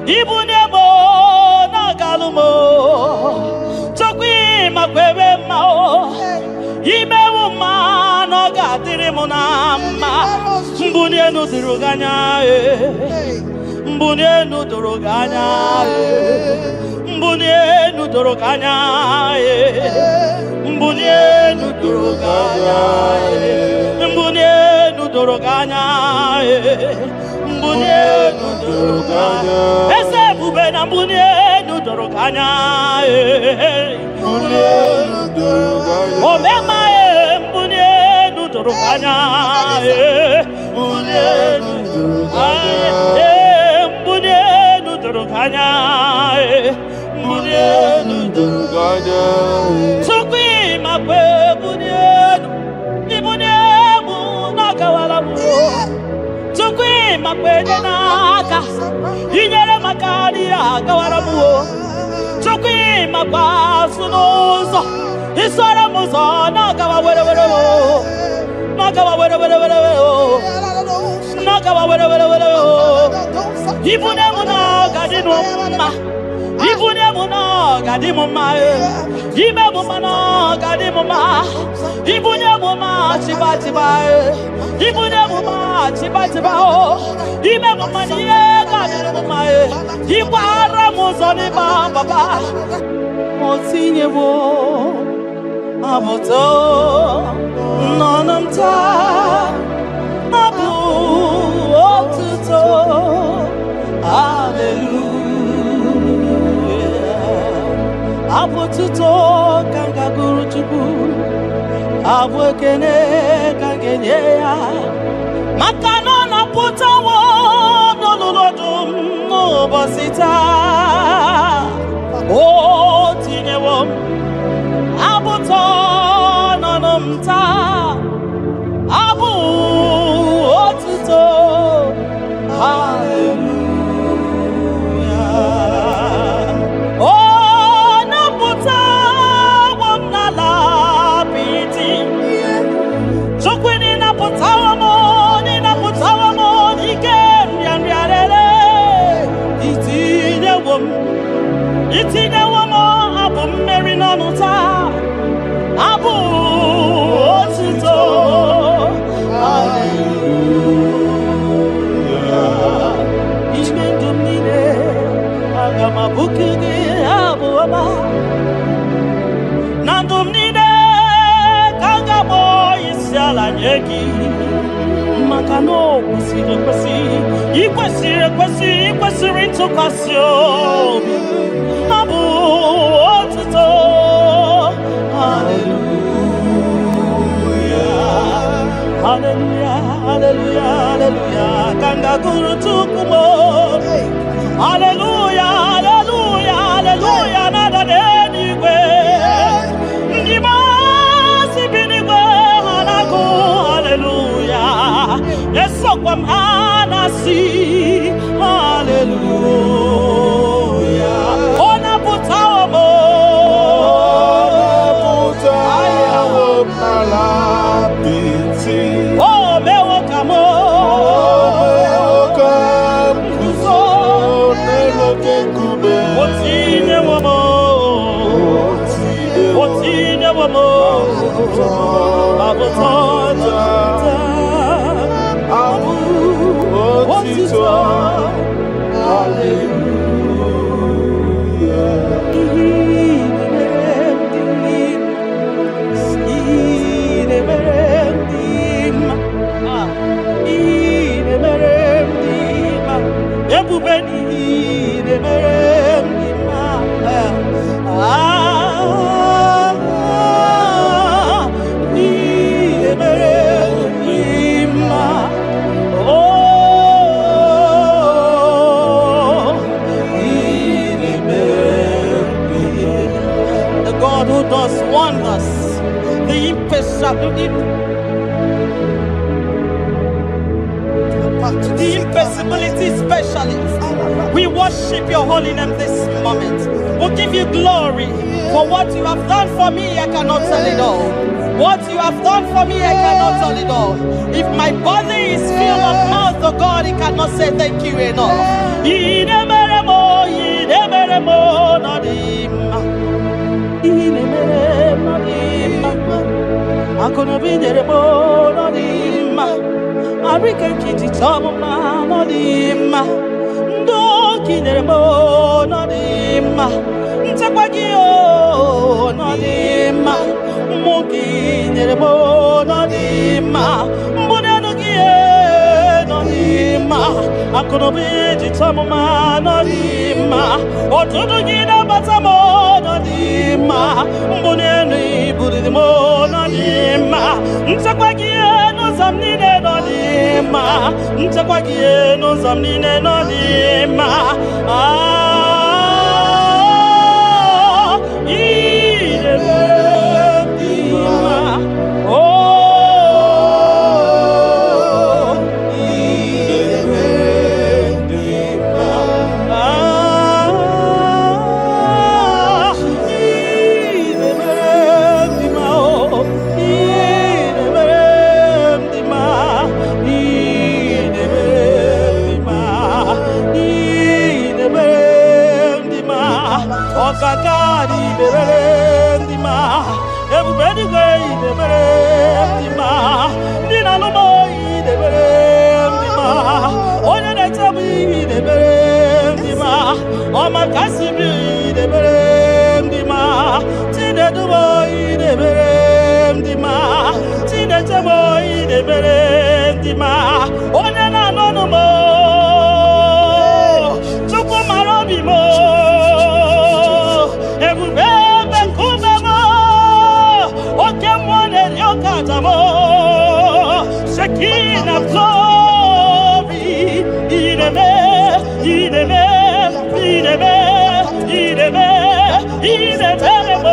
Ibunye m na-agalụ m Chukwu ịmakwa ebe mma imewu mma na ọ ga-adịrị m na mma mbunye enu doro gị anya mbunye enu doro gị anya mbunye enu doro gị anya mbunye enu doro gị anya mbunye enu doro gị anya mbunye enu doro gị anya eze ebube na mbunye enu doro gị anya Mbunye enu doro gị anya. Omema mbunye enu doro gị anya Mbunye enu doro gị anya. Mbunye enu doro gị anya mbunye enu Doro gị anya. Chukwu ịmakwa ebunye enu ibunye mụ na-agawala m Chukwu ịmakwa enye n'aka inyere maka n'ihe agawara m Chukwu ịmakwa azụ n'ụzọ isoro m ụzọ na-agawa were were o na-agawa were were were o na-agawa were were were o ibunye m na ọ ga-adị m mma ibunye m na ọ ga-adị m mma ime m mma na ọ ga-adị m mma ibunye m mma chiba chiba ibunye m mma chiba chiba o ime m mma na ihe ga-adịrị m mma ịkwara m ụzọ n'ịba papa o tinyewo abụtọ n'ọnụ m taa abụ otuto haleluya abụ otuto ka m ga-agụrụ Chukwu abụ ekene ka m ga-enye ya maka na ọ napụtawo n'olulu ọdụm n'ụbọchị taa o tinyewo m abụtọ n'ọnụ m taa abụ otuto haleluya o napụtawo m n'ala apịtị Chukwu n'ịnapụtawo m n'ịnapụtawo m n'ike nrịanrịa rere itinyewo m itinyewo m abụ mmeri n'ọnụ taa abụ otuto haleluya ime ndụ m niile aga m abụku gị abụ ọma na ndụ m niile ka m ga-akpọ isi ala nye gị maka na o kwesịrị ekwesị ị kwesịrị ekwesị ị kwesịrị ntụkwasị obi abụ otuto haleluya haleluya haleluya haleluya ka m ga-agụrụ Chukwu m haleluya haleluya haleluya na-ada n'eluigwe ndị masị bi n'igwe ha na-agụ haleluya esokwa m ha na-asị haleluya ọ napụtawo m Napụtawo m n'ala apịtị. O mewo ka m O mewo ka m guzo n'elu oke nkume. O tinyewo m O o tinyewo m abụtọ Abụ otito otito. Hallelujah. Ihe na-emere m dị mma, ihe na-emere m dị mma, ebube n'ihe na-emere m dị mma. Ah, ihe na-emere m dị mma. Oh, ihe na-emere m dị mma. The God who does wonders, the impossibility, the impossibility specialist. We worship your holy name this moment. We give you glory for what you have done for me. I cannot tell it all. What you have done for me, I cannot tell it all. If my body is filled of mouth, oh God, it cannot say thank you enough. Akụnụba i nyere m nọ dị mma. Arịka nkịtị chọọ m mma nọ dị mma. Ndụ ka i nyere m nọ dị mma. Nchekwa gị o nọ dị mma. Mmụọ ka i nyere m nọ dị mma. Mbuli elu gị nọ dị mma. Akụnụba iji chọọ m mma nọ dị mma. Ọtụtụ gị na-abata m nọ dị mma. Mbuli elu i buliri m nọ dị mma. Nchekwa gị n'ụzọ m niile nọ dị mma. Nchekwa gị n'ụzọ m niile nọ dị mma. Ah, ị na-eme m dị mma. Oh, ị na-eme m dị mma. Ah, ị na-eme m dị mma. Oh, ị na-eme m dị mma. Ị na-eme m dị mma. Ị na-eme m dị mma. Ọkaka dị merere m dị mma. Ebube eluigwe ị na-emere m dị mma. Ndị na-alụ m ị na-emere m dị mma. Onye na-eche m ị na-emere m dị mma. Ọma kasị m ị na-emere m dị mma. Chinedu m ị na-emere m dị mma. Chineche m ị na-emere m dị mma. Onye na-anọnụ m Chukwu mara obi m ebube ebe nkume m oke mmụọ na-eri oke aja m Shekinah glory ị na-eme ị na-eme ị na-eme ị na-eme ị na-emere m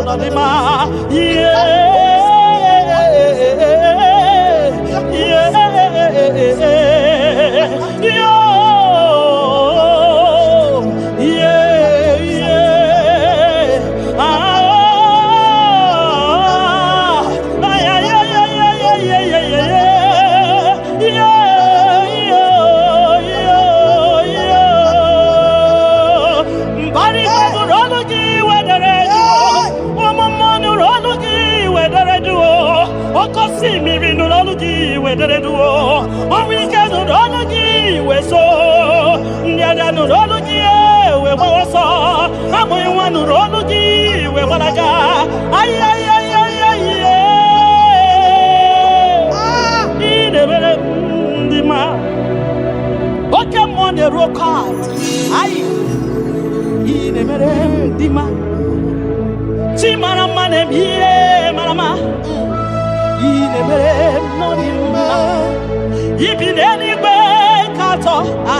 n'ọdịmma. Yeah, yeah. Ah, ay, ay, ay, ay, ay, ay, ay, ay, ay, yeah, yeah, yeah, yeah. Mbara igwe nụrụ olu gị wedere jụụ. Ụmụ mmụọ nụrụ olu gị wedere jụụ. Oke osimiri nụrụ olu gị wedere jụụ. Ọnwụ ike nụrụ olu gị weso. Ndị agha nụrụ olu gị wee gbawa ọsọ. Amụghị nwa nụrụ olu gị wee gbalaga. Ay, ay, ay, ay, ay, ị na-emere m ndị mma. Oke mmụọ na-eru oke ala. Ayi, ị na-emere m dị mma. Chi mara mma na-eme ihe mara mma. Ị na-emere m n'ọdị mma. Ibi n'eluigwe ka atọ a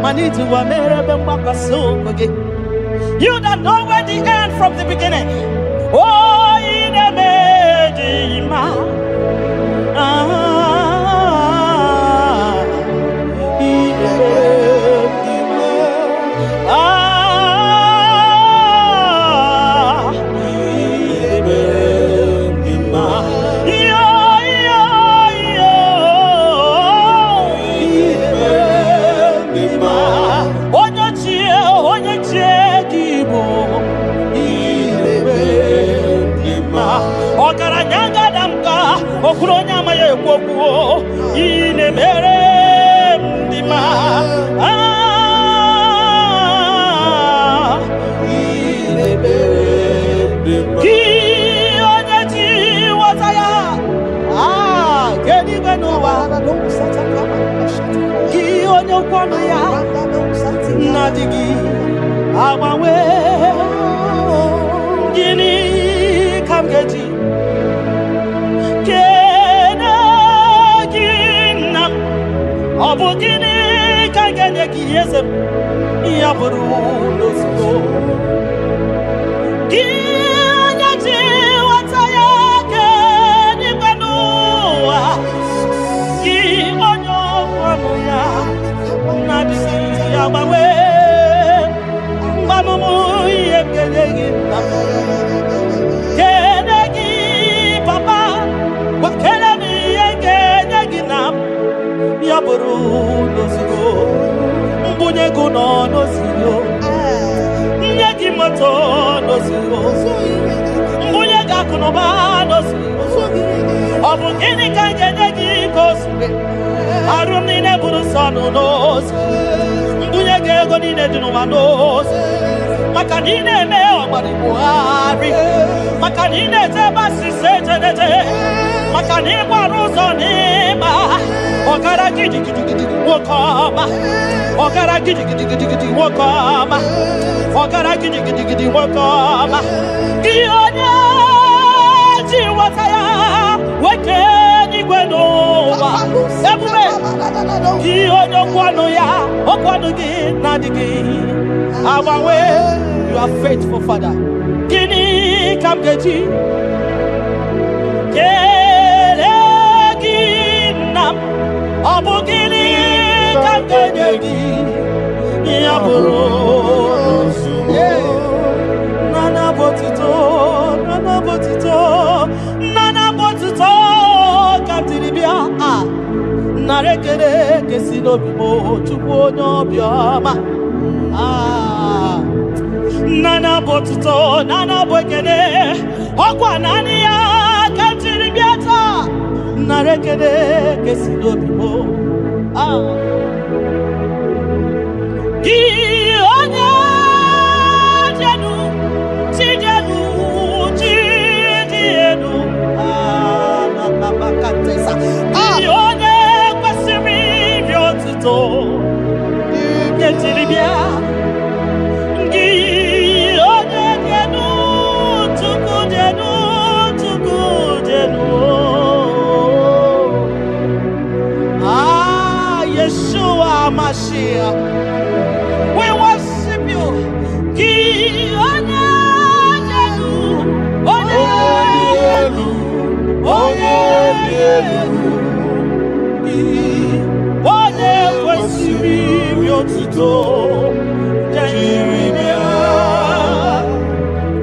mana iji ụwa mere ebe mgbakwasị ụkwụ gị. You that know where the end from the beginning. Oh, ị na-eme dị mma. Ah, ị na-eme dị mma. Ah, ị na-eme dị mma. Yo, yo, yo. Ị na-eme dị mma. Onye ochie, onye ochie gị bụ ị na-eme dị mma. Ọgaranya ngada m ka okwuru onye amaghị ekwu okwu ị na-emere m dị mma. Ah, Ị na-emere m dị mma. Gị onye ji nghọta ya ah, kedu n'ụwa gị onye okwu ọnụ ya na-adịghị agbanwe gịnị ka m ga-eji kene gị nna m ọ bụ gịnị ka m ga-enye gị eze m ya bụrụ n'ozugbo gị onye ji nghọta ya kedigwe n'ụwa gị onye okwu ọnụ ya na-adịghị agbanwe mgbanụ m ihe m ga-enye gị nna m kene gị papa kene m ihe m ga-enye gị na m ya bụrụ n'ozugbo mbunye gị nọ n'ozugbo nye gị moto n'ozugbo mbunye gị akụnụba n'ozugbo. Ọ bụ gịnị ka m ga-enye gị ka o zuru? Arụ m niile bụrụ nsọ n'ozu. Mbunye gị ego niile dị n'ụwa n'ozu. Maka na ị na-eme ọgbara Buhari. Maka na ị na-eje ebe asịsa ejedeje. Maka na ị gbara ụzọ n'ịma. Ọgara gidigidigidi nwoke ọma. Ọgara gidigidigidi nwoke ọma. Ọgara gidigidigidi nwoke ọma. Gị onye ji nweta ya weke n'igwe n'ụwa. Ebube gị onye okwu ọnụ ya, okwu ọnụ gị na-adịghị agbanwe. You are faithful, Father. Gịnị ka m ga-eji kelee gị, nna m? Ọ bụ gịnị ka m ga-enye gị? Ya bụrụ nana bụ otuto, nana bụ otuto, nana bụ otuto ka m jiri bịa. A nara ekele kesi n'obi m, Chukwu onye obiọma. Ah, nana bụ otuto, nana bụ ekele, ọkwa naanị ya ka m jiri bịa taa. Nara ekele kesi n'obi m. Ah. Gị onye dị elu, chi dị elu, chi dị elu. Ah, na, na, na, ka tesa. Gị onye kwesịrị iri otuto, nke jiri bịa. Gị onye dị elu, Chukwu dị elu, Chukwu dị elu. Ah, Yeshua Mashiach. We worship you. Gị onye dị elu, onye dị elu, onye dị elu. Gị onye kwesịrị iri otuto, jiri bịa.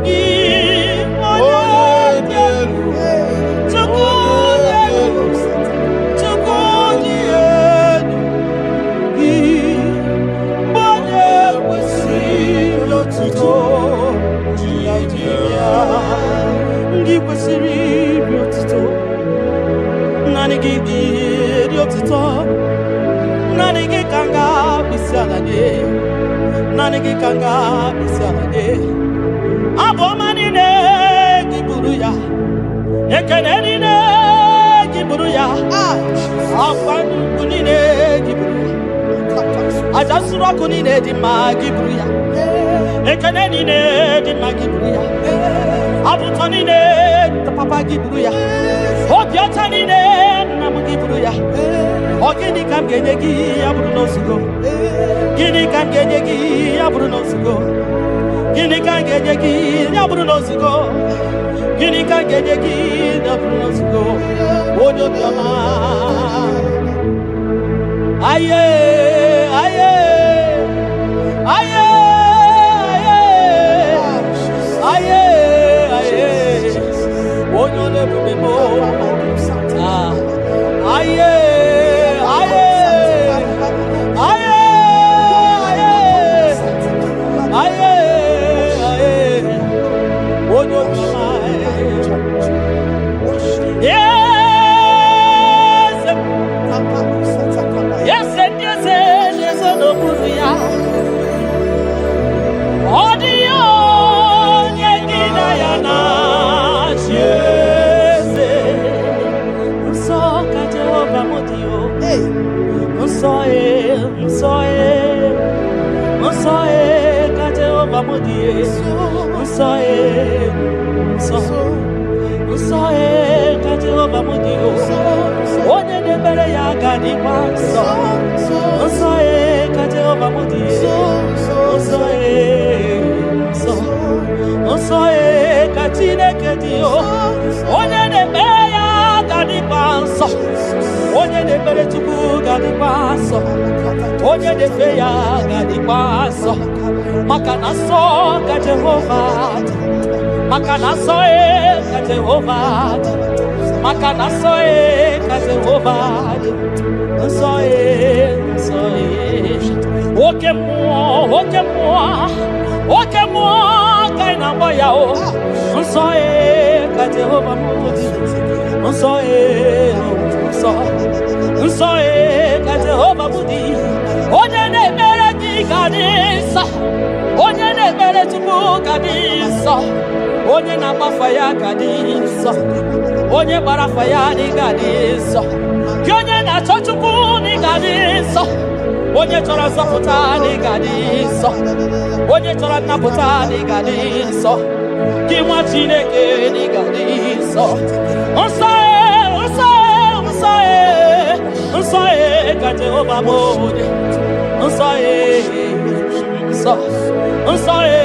Gị onye dị elu, Chukwu dị elu, Chukwu dị elu. Gị onye kwesịrị otuto, jiri bịa. Ndị kwesịrị iri otuto, naanị gị dị otuto, naanị gị ka m ga-akpịsị ala nye, naanị gị ka m ga-akpịsị ala nye. Abụ ọma niile gị buru ya, ekele niile gị buru ya, akwa nnukwu niile gị buru ya, aja nsuru ọkụ niile dị mma gị buru ya, ekele niile dị mma gị buru ya, abụ ụtọ niile papa gị buru ya, obi ọcha niile nna m gị buru ya. Ọ gịnị ka m ga-enye gị ya bụrụ n'ozugo? Gịnị ka m ga-enye gị ya bụrụ n'ozugo? Gịnị ka m ga-enye gị ya bụrụ n'ozugo? Gịnị ka m ga-enye gị ya bụrụ n'ozugo? Onye obiọma. Aye, aye, aye, aye, aye, aye, onye ọla ebube m. Ah, aye, aye, aye, aye, aye, aye, onye obiọma. Eze, eze ndị eze na-ezo n'okpuru ya. Ọ dịghị onye gị na ya na-achị eze. Nsọ ka Jehova m dị o. Nsọ e, nsọ e, nsọ e ka Jehova m dị e. Nsọ e, nsọ, nsọ e ka Jehova m dị o. Onye na-ekpere ya ga-adịkwa nsọ. Nsọ e ka Jehova m dị e. Nsọ e, nsọ, nsọ e ka Chineke dị o. Onye na-ekpe ya ga-adịkwa nsọ. Onye na-ekpere Chukwu ga-adịkwa nsọ. Onye na-efe ya ga-adịkwa nsọ. Maka na nsọ ka Jehova dị. Maka na nsọ e ka Jehova dị. Maka na nsọ e ka Jehova dị. Nsọ e, nsọ e. Oke mmụọ, oke mmụọ, oke mmụọ ka ị na-agba ya o. Nsọ e ka Jehova m dị. Nsọ e, nsọ, nsọ e ka Jehova bụ di. Onye na-ekpere gị ka dị nsọ, onye na-ekpere Chukwu ka dị nsọ, onye na-agbafa ya ka dị nsọ, onye gbara afa ya dị ka dị nsọ. Gị onye na-achọ Chukwu dị ka dị nsọ, onye chọrọ nzọpụta dị ka dị nsọ, onye chọrọ nnapụta dị ka dị nsọ. Gị nwa Chineke dị ka dị nsọ. Nsọ e, nsọ e, nsọ e, nsọ e ka Jehova bụ onye. Nsọ e, nsọ, nsọ e,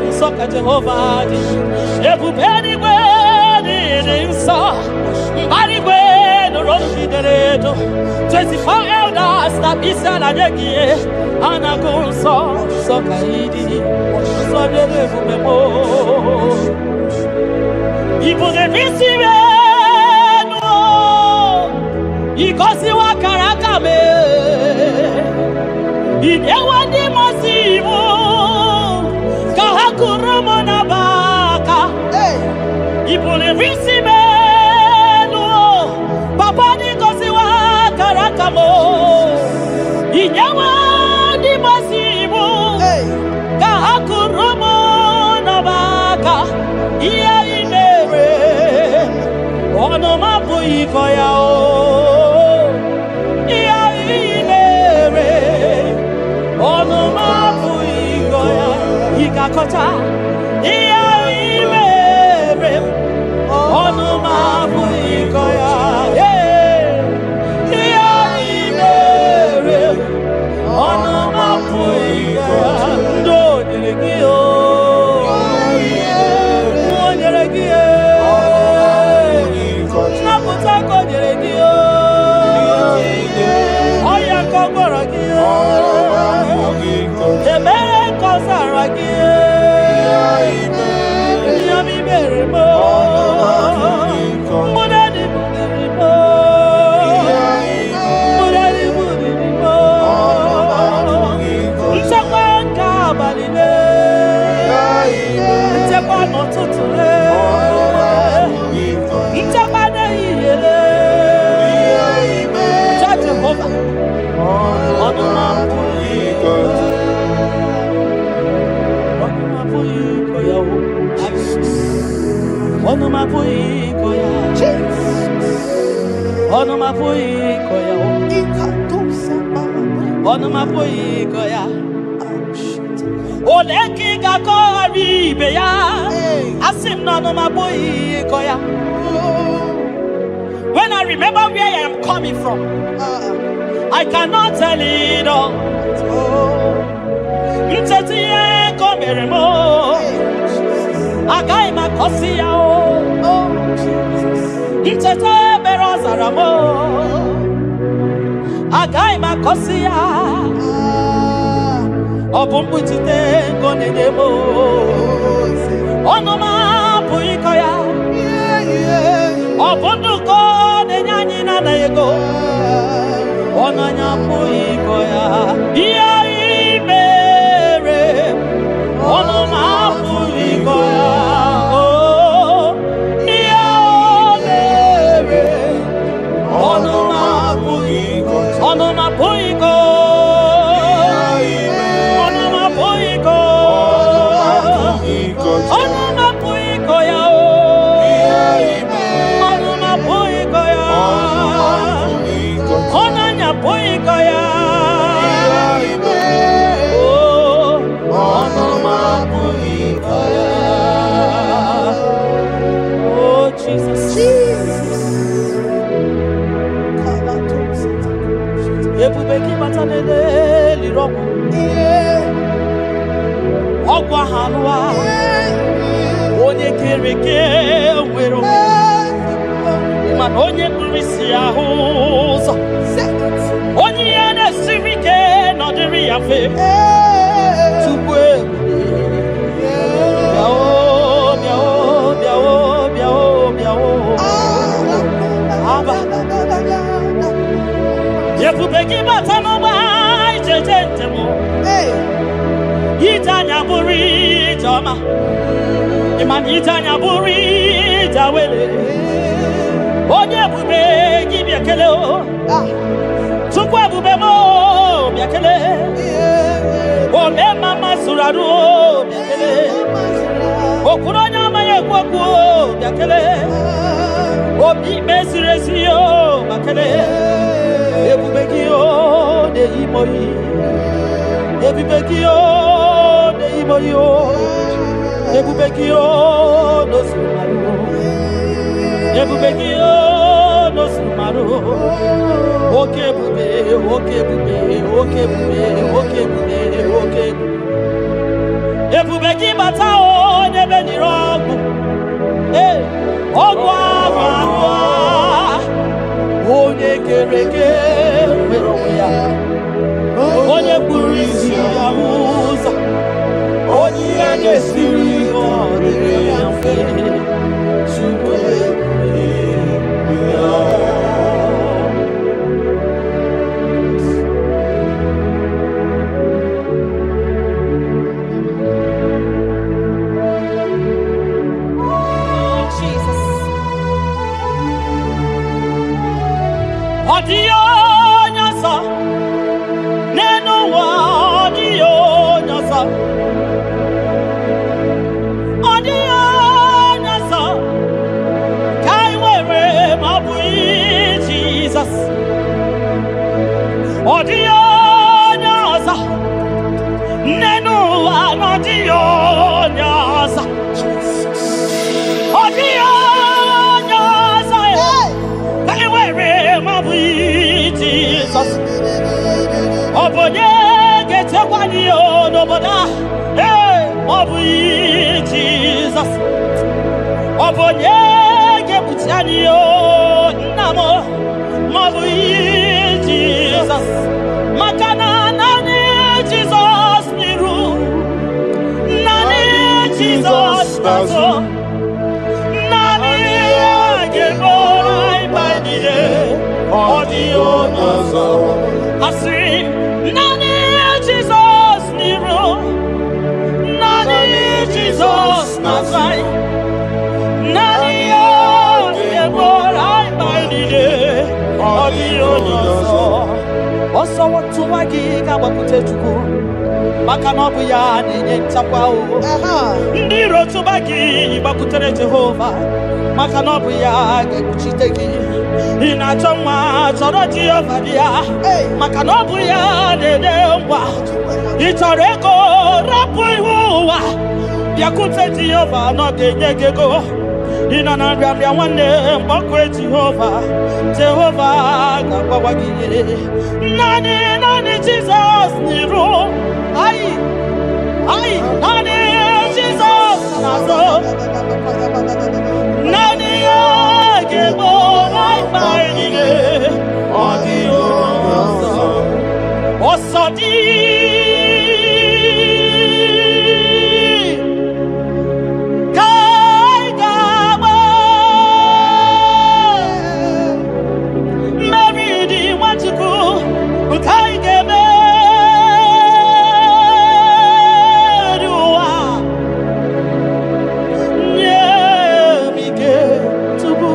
nsọ ka Jehova dị. Ebube eluigwe dị dị nsọ. Mbara igwe nụrụ olu gị dere edo. 24 elders na isi ala nye gị ihe. A na-agụ nsọ, nsọ ka ị dị. Nsọ dịrị ebube m. Ibu isi m enu, ịgọziwa akara aka m, inyewa ndị mmasị iwu ka ha kụrụ m n'aba aka. Ibuliri isi m elu, papa, n'ịgọziwa akara aka m, inyewa ndị mmasị iwu ka ha kụrụ m n'aba aka. Ihe ị mere, ọnụ m apụghị ịkọ ya o. Ihe ị mere, ọnụ m apụghị ịkọ ya. Ị ga-akọcha ihe ị mere, ọnụ m apụghị ịkọ ya. Ee, ihe ị mere, ọnụ m apụghị ịkọ ya. Ndị o nyere gị o, o nyere gị e, nnapụta ka o nyere gị o, ọya ka ọ gwọrọ gị o, ebere ka ọ zara gị e. Ihe m mere m o, mụdadị budiri m o, mụdadị budiri m o, nchekwa nke abalị le, nchekwa n'ụtụtụ le, nchekwa n'ehihie le. Cha Jehova, ọnụ m apụghị ịkọ ya. Ọnụ m apụghị ịkọ ya o. Ọnụ m apụghị ịkọ ya. Ọnụ m apụghị ịkọ ya o. Ọnụ m apụghị ịkọ ya. Ole ka ị ga-akọghara ibe ya? Asị m na ọnụ m apụghị ịkọ ya. When I remember where I am coming from, I cannot tell it all. Ncheta ihe ka o mere m o, agaghị m akọsi ya o. Ncheta ebere ọ zara m o, agaghị m akọsi ya. Ọ bụ mkpuchite nke ọ na-enye m o. Ọnụ m apụghị ịkọ ya. Ọ bụ ndụ ka ọ na-enye anyị na-anaghị ego. Ọnụ anyị apụghị ịkọ ya. Ihe ị mere, ọnụ m apụghị ịkọ ya. Oh, ihe o mere, ọnụ m apụghị ịkọ. Ọnụ m apụghị ịkọ. Ọnụ m apụghị ịkọ. Ọnụ m apụghị ịkọ ya o. Ọnụ m apụghị ịkọ ya. Ọnụ anyị apụghị ịkọ ya. Oh, ọnụ m apụghị ịkọ ya. Oh, Jesus. Ebube gị bata n'eliri ọgwụ. Ọgwụ ahụ alụwa. Onye kere eke nwere onwe. Mana onye kpuru isi ahụ ụzọ. Onye ihe na-esiri ike nọdịrị ya mfe. Tupu ebube. Bịa o, bịa o, bịa o, bịa o, bịa o. Aba. Ebube gị bata n'ụgbọ ijeje njem o. Ije anya bụrụ ije ọma. Ịma na ije anya bụrụ ije awele. Onye ebube gị bịa kele o. Chukwu ebube m bịa kele. Ome mama zuru arụ o bịa kele. Okwuru onye amaghị ekwu okwu o bịa kele. Obi ikpe ziri ezi o bịa kele. Ebube gị o na-eyi m oyi. Ebube gị o na-eyi m oyi o. Ebube gị o n'ozuru marụ. Ebube gị o n'ozuru marụ. Oke ebube, oke ebube, oke ebube, oke ebube, oke ebube. Ebube gị bata o n'ebe niri ọgwụ. Ee, ọgwụ ahụ ahụ a. Onye kere eke nwere onwe ya. Onye kpuru isi ya ụzọ. Onye ihe na-esiri ọ dịrị ya mfe. Chukwu ebube ya. Oh, Jesus. Ọ dịghị onye ọzọ n'elu ụwa, ọ dịghị onye ọzọ. Ọ dịghị onye ọzọ ka anyị nwere ma ọ bụghị Jizọs. Ọ dịghị onye ọzọ n'elu ụwa, na ọ dịghị onye ọzọ. Ọ dịghị onye ọzọ ka anyị nwere ma ọ bụghị Jizọs. Ọ bụ onye ga-echekwa anyị n'obodo a? Ee, ma ọ bụghị Jizọs. Ọ bụ onye ga-ekpuchi anyị nna m? Ma ọ bụghị Jizọs. Maka na naanị Jizọs n'iru, naanị Jizọs n'azụ, naanị ya ga-eburu anyị mkpa niile. Ọ dịghị onye ọzọ. Asị m, naanị Jizọs n'iru, naanị Jizọs n'azụ anyị, naanị ya ga-eburu anyị mkpa niile. Ọ dịghị onye ọzọ. Ọsọ tụwa gị ga-agbakwute Chukwu, maka na ọ bụ ya na-enye nchekwa o. Ndị iro tụba gị, gbakwutere Jehova, maka na ọ bụ ya ga-ekpuchite gị. Ị na-achọ nwa, chọrọ Jehova dị ya, maka na ọ bụ ya na-enye ngwa. Ị chọrọ ego, rapụ ihu ụwa, bịakwute Jehova na ọ ga-enye gị ego. Ị nọ na nrịanrịa, nwanne, mgbakọ Jehova, Jehova ga-agbawa gị. Naanị, naanị Jizọs n'iru anyị anyị, naanị Jizọs n'azụ, naanị ya ga-egbo mkpa anyị niile. Ọ dịghị onye ọzọ. Ọsọ dị ka anyị ga-agba, mmeri dị Nwachukwu nke anyị ga-emeri ụwa. Nye m ike tupu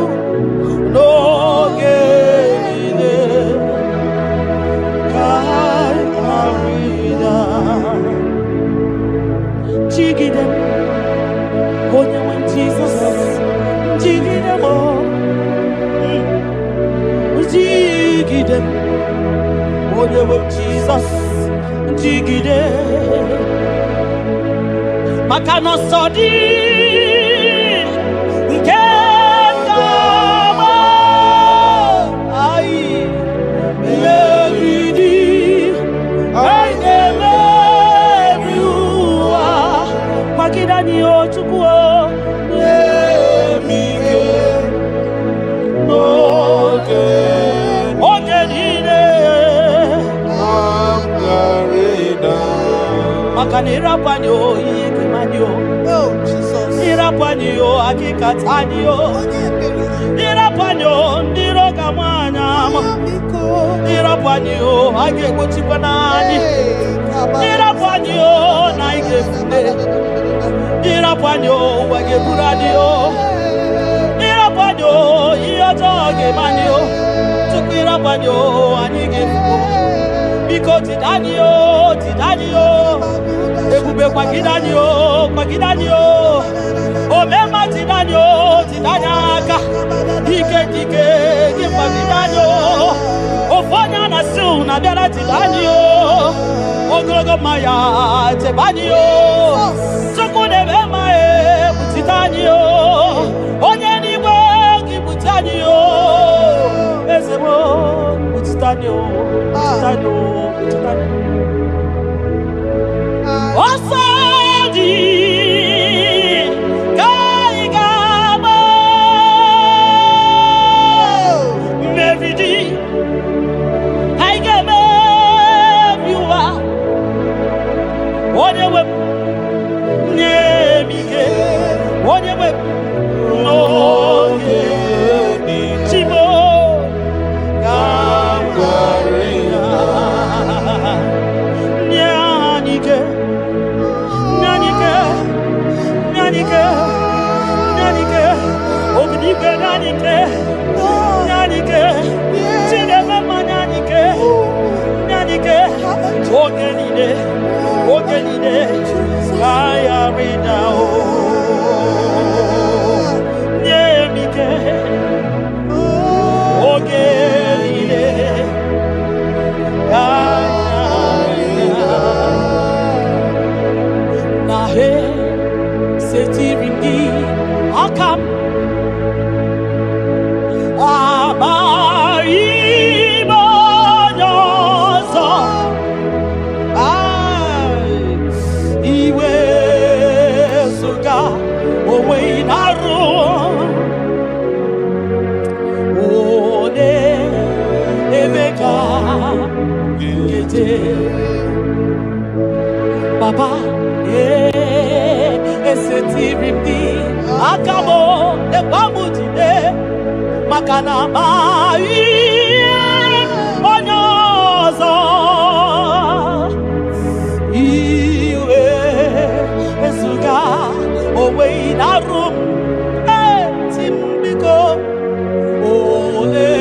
n'oge niile ka anyị ghara ịda. Jigide m, onye nwe m Jizọs, jigide m o. Jigide m, onye nwe m Jizọs, jigide, maka na ọsọ dị nke ga-agba anyị megide, anyị ga-emeri ụwa. Kwagide anyị o Chukwu o. Nye m ike N'oge oge niile m ghara ịda. Maka na ịrapụ anyị o, ihe ga-eme anyị o. Oh, Jesus. Ịrapụ anyị o, akịkata anyị o. Onye ebere. Ịrapụ anyị o, ndị iro ga-ama anyị ama. Biko. Ịrapụ anyị o, a ga-egbochikwa n'anyị. Hey, kaba. Ịrapụ anyị o, na anyị ga-efute. Ịrapụ anyị o, ụwa ga-eburu anyị o. Ịrapụ anyị. anyị o, ihe ọjọọ ga-eme anyị o. Tupu ịrapụ anyị o, anyị ga-efuo. Biko jide anyị o, jide anyị o. Ebube kwagide anyị o, kwagide anyị o. Omemma jide anyị o, jide anyị aka. Ike dike gị kwagide anyị o. Ofu onye a na-asị unu abịara jide anyị o. Ogologo mmanya chebe anyị o. Chukwu na-eme mma e kpuchite anyị o. Onye n'igwe gị kpuchi anyị o. Eze m o, kpuchite anyị o, kpuchite anyị o, kpuchite anyị o. Ọsọ dị ka anyị ga-agba, mmeri dị ka anyị ga-emebi ụwa. Onye nwe m, nye m ike. Onye nwe m, n'oge Chimo ka m ghara ịda. Nye anyị ike, nye anyị ike, nye anyị ike, nye anyị ike. Obidigwe, nye anyị ike, nye anyị ike. Chineke mma, nye anyị ike, nye anyị ike. Oge niile, oge niile, ka anyị ghara ịda o. Nye m ike, oge niile, ka anyị ghara ịda. Na he setiri m gị aka m, amaghị m onye ọzọ. Ai, iwe zụga onwe na-arụ one ebe ka nkeje. Papa, ee, esetiri m gị aka m, ekwe m jide, maka na amaghị onye ọzọ. Iwe ezuga onwe na-arụ m eti m, biko, ole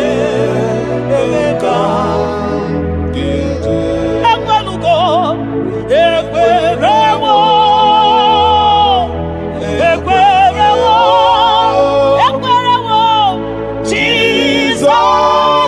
ebe ka ekwelugo. Ekwerewo, ekwerewo, ekwerewo Jizọs.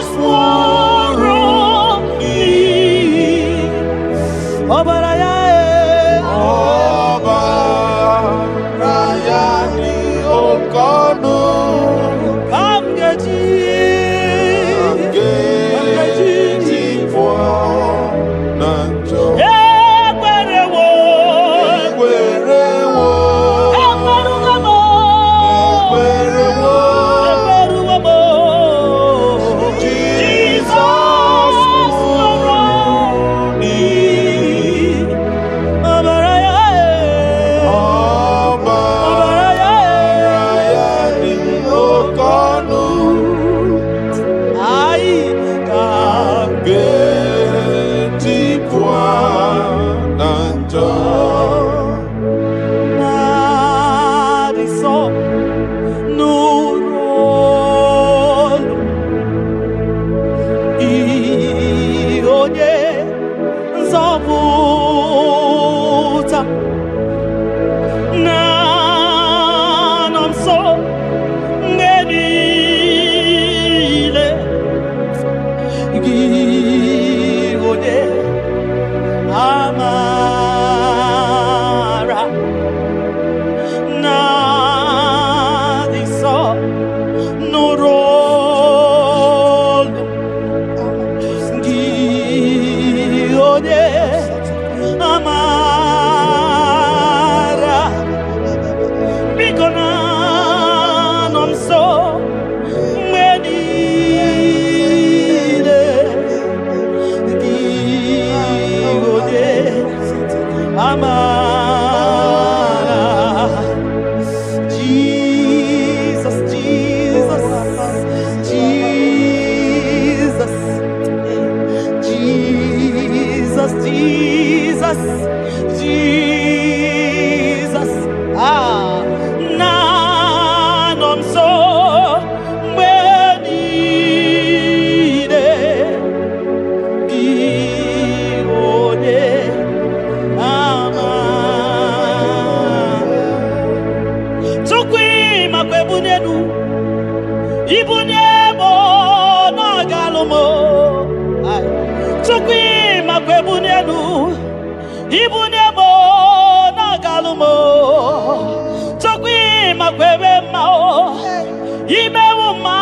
Imewu mma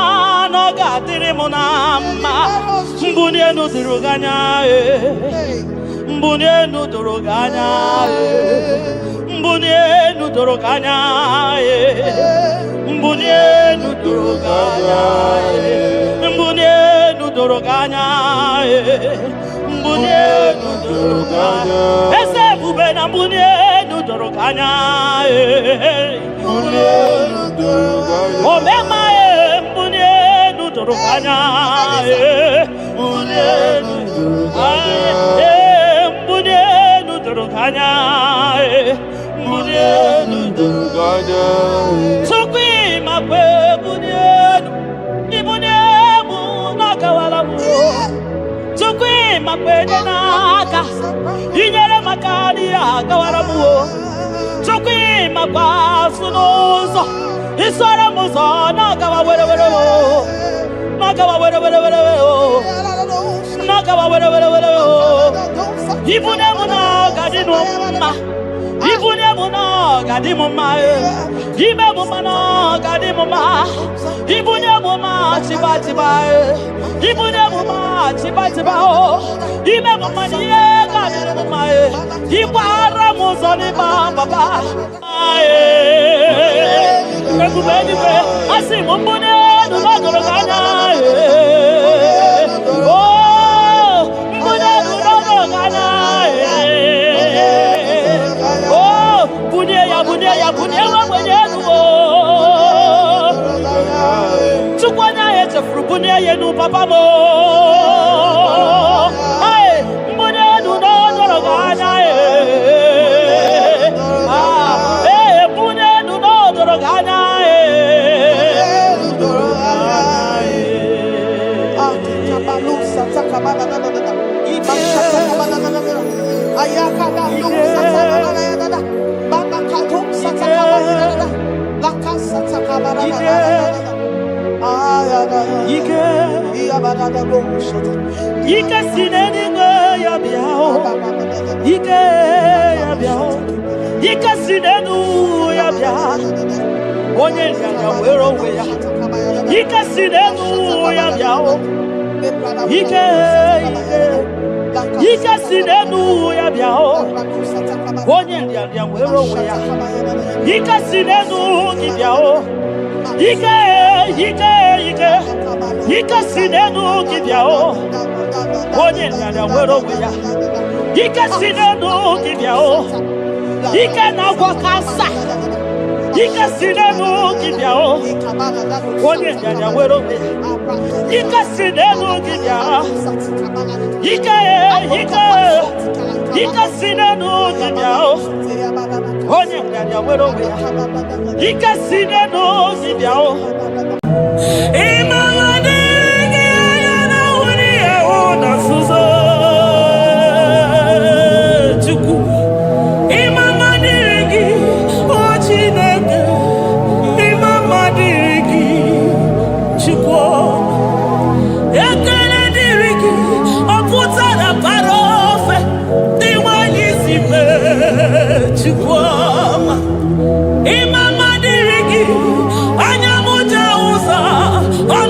na ọ ga-adịrị m na mma. Mbuli elu doro gị anya ee. Mbuli elu doro gị anya ee. Mbuli elu doro gị anya ee. Mbuli elu doro gị anya ee. Mbuli elu doro gị anya ee. Mbuli elu doro gị anya. Eze ebube na mbuli elu doro gị anya ee. Mbuli elu doro gị anya. Omema ee, mbuli elu doro gị anya ee. Mbuli elu doro gị anya. Ee, mbuli elu doro gị anya ee. Mbuli elu doro gị anya. Tupu ịmakwa ebuli elu, ibuli elu na-agawara m. Tupu ịmakwa enye n'aka, inyere maka n'ihe agawara m o. Tupu ịmakwa azụ n'ụzọ, isoro m ụzọ na-agawa were were o. Na-agawa were were were were o. Na-agawa were were were o. Ibunye m na ọ ga-adị m mma. Ibunye m na ọ ga-adị m mma e. Ime m mma na ọ ga-adị m mma. Ibunye m mma chiba chiba e. Ibunye m mma chiba chiba o. Ime m mma na ihe ga-adị m mma e. Ịgbara m ụzọ n'ịgba papa. Ee. Ebube eluigwe, asị m mbunye elu n'ọgọrọ gị anya ee. Oh, mbunye elu n'ọgọrọ gị anya ee. Oh, bunye ya, bunye ya, bunye nwa ogbenye elu o. Chukwu onye ahụ echefuru bunye ya elu papa m o. Ee, mbunye elu n'ọdọrọ gị anya ee. Ah, ee, bunye elu n'ọdọrọ gị anya ee. Ike, ike si n'eluigwe ya bịa o. Ike ya bịa o. Ike si n'elu ya bịa. Onye nrịanrịa were onwe ya. Ike si n'elu ya bịa o. Ike, ike, ike si n'elu ya bịa o. Onye nrịanrịa were onwe ya. Ike si n'elu gị bịa o. Ike, ike, ike, ike si n'elu gị bịa o. Onye nrịanrịa were onwe ya. Ike si n'elu gị bịa o. Ike na-agwọ kansa. Ike si n'elu gị bịa o. Onye nrịanrịa were onwe ya. Ike si n'elu gị bịa. Ike, ike, ike si n'elu gị bịa o. Onye nrịanrịa were onwe ya. Ike si n'elu gị bịa o. Ịmara dịrị gị anya na nwunye ya hụ na nzuzo Chukwu. Ịma mma dịrị gị, o Chineke. Ịma mma dịrị gị, Chukwu. Ekele dịrị gị, ọ pụtara bara ofe dị nwanyị si mee, Chukwu ọma. Ịma mma dịrị gị, anya m ji ụzọ, ọnụ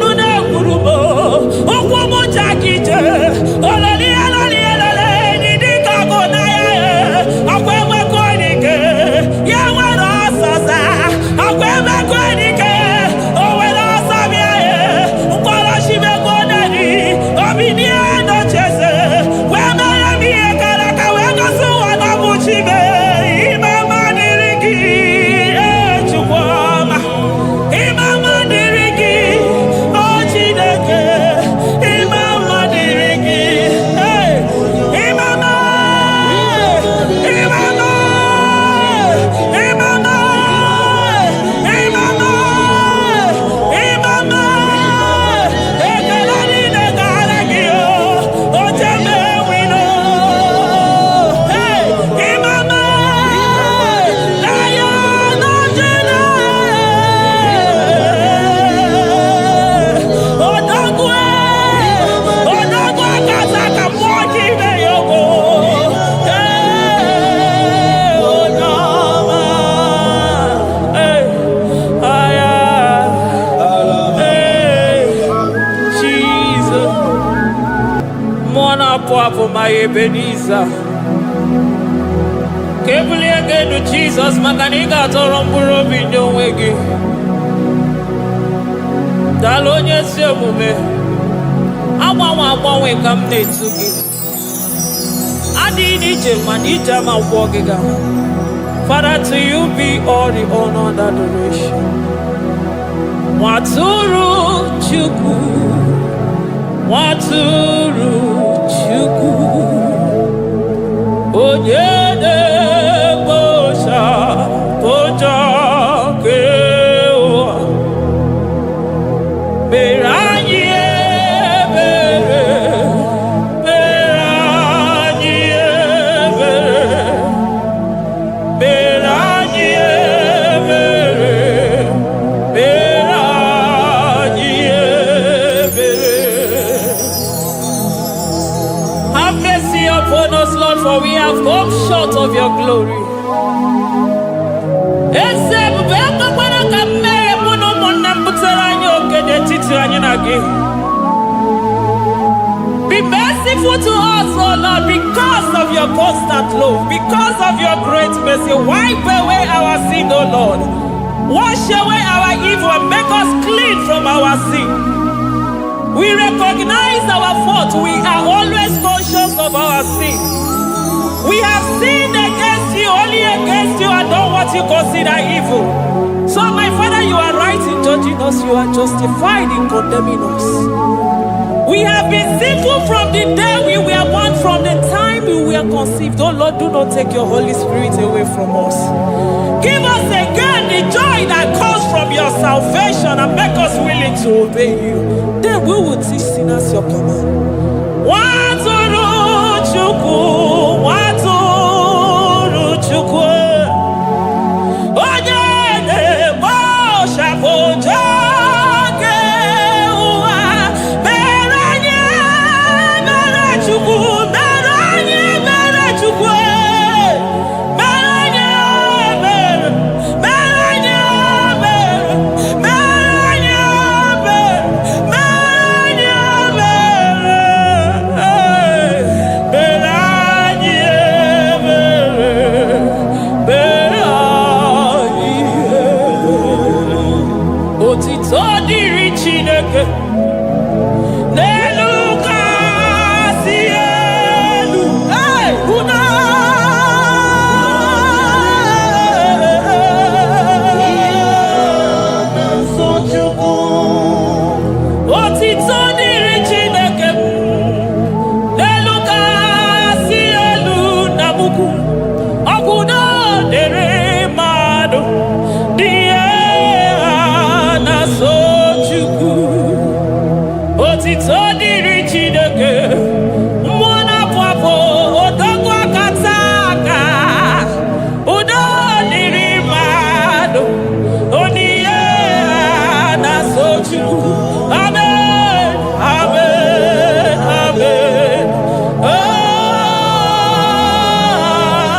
Mmụọ na-apụ apụ ma ya Ebenezer. Ka ebulie gị elu, Jizọs, maka na ị ga-atọrọ mkpụrụ obi nye onwe gị. Daalụ, onye ezi omume. Agbanwe agbanwe ka m na-etu gị. Adịghị n'ije mana ije ama gwụọ gị ga. Father, to you be all the honor and adoration. Nwatụrụ Chukwu, Nwatụrụ Chukwu, onye na-ekpochapụ njọ nke ụwa, mere anyị ebere, mere anyị ebere, mere anyị ebere, mere anyị ebere. Have mercy upon us, Lord, for we have come short of your glory. Eze ebube, ekwekwara ka mmehie mụ na ụmụnne m butere anyị oke n'etiti anyị na gị. Be merciful to us, O Lord, because of your constant love, because of your great mercy. Wipe away our sin, O Lord. Wash away our evil and make us clean from our sin. We recognize our fault. We are always conscious of our sin. We have sinned against you, only against you, and done what you consider evil. So, my Father, you are right in judging us, you are justified in condemning us. We have been sinful from the day we were born, from the time we were conceived. Oh Lord, do not take your Holy Spirit away from us. Give us again the joy that comes from your salvation and make us willing to obey you. Then we will teach sinners your command. Nwatụrụ Chukwu, Nwatụrụ Chukwu, onye na-ekpochapụ njọ nke ụwa, mere anyị mere Chukwu, mere anyị mere Chukwu, mere anyị mere, mere anyị mere, mere anyị mere, mere anyị mere, mere anyị mere, mere anyị ebere. Otito dịrị Chineke n'elu kasị elu. Hey, unu Nsọ Chukwu. Otito dịrị Chineke n'elu kasị elu na mukwu ọgwụdo dịrị mmadụ dị ihe ha na-asọ Chukwu. Otito dịrị Chineke, mmụọ na-apụ apụ, odogwu aka aka, udo dịrị mmadụ onihe ha na-asọ Chukwu. Amen, amen, amen.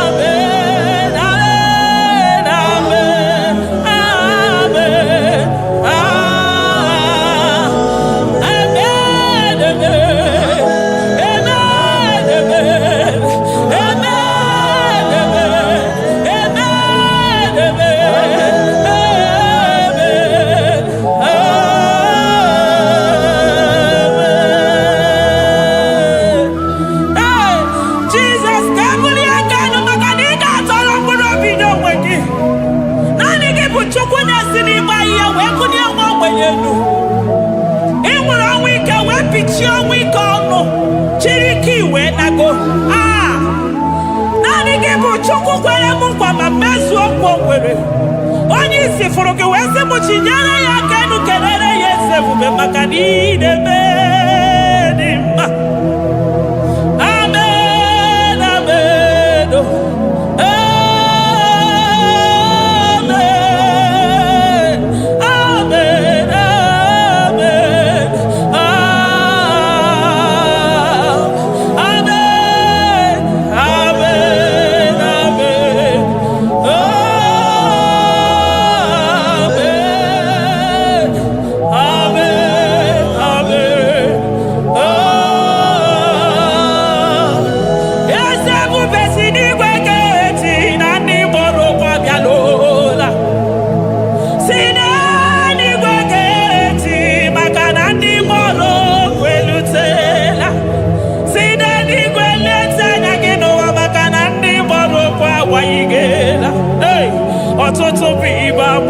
Amen, amen, amen, amen. Ah, amen, amen, amen, amen, amen, amen, amen, amen, amen. Ee, Jizọs, ka ebulie aka elu maka na ị ga-atọrọ mkpụrụ obi n'onwe gị. Naanị gị bụ Chukwu na-esi n'ịgba ihe wee bulie nwa ogbenye elu. Ị nwere ọnwụ ike wee pichie ọnwụ ike ọnụ, chiri ike iwee nago. Ah! Naanị gị bụ Chukwu kwere m nkwa ma mezuo nkwa o kwere. Onye isi fụrụ gị wee sị m chinyere ya aka elu, kelere ya eze ebube maka na ị na-eme dị mma. Amen, amen, oh. Amen, amen, amen, ah, amen, amen, amen, oh, amen, amen, amen.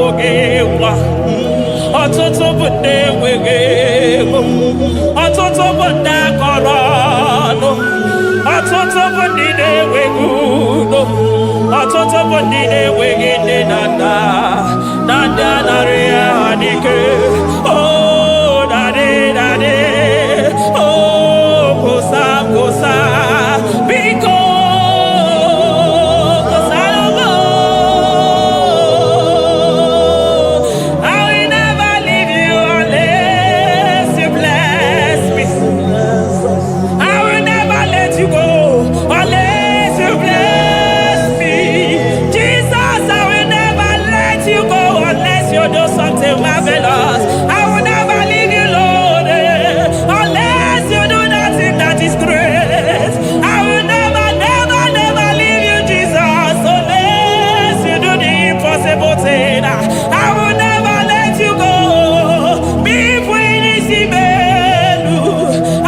amụghị nwa. Ọtụtụ bụ ndị enweghị ego. Ọtụtụ bụ ndị akọrọ ọnụ. Ọtụtụ bụ ndị na-enweghị udo. Ọtụtụ bụ ndị na-enweghị nne na nna na ndị anarị ha n'ike. Oh, daddy, daddy. Oh, kosa, kosa. Biko, kosa. I will never leave you unless you bless me. I will never let you go unless you bless me. Jesus, I will never let you go unless you do something marvelous. I will never leave you alone unless you do that thing that is great. I will never, never, never leave you, Jesus, unless you do the impossible thing. I will never let you go. Be elu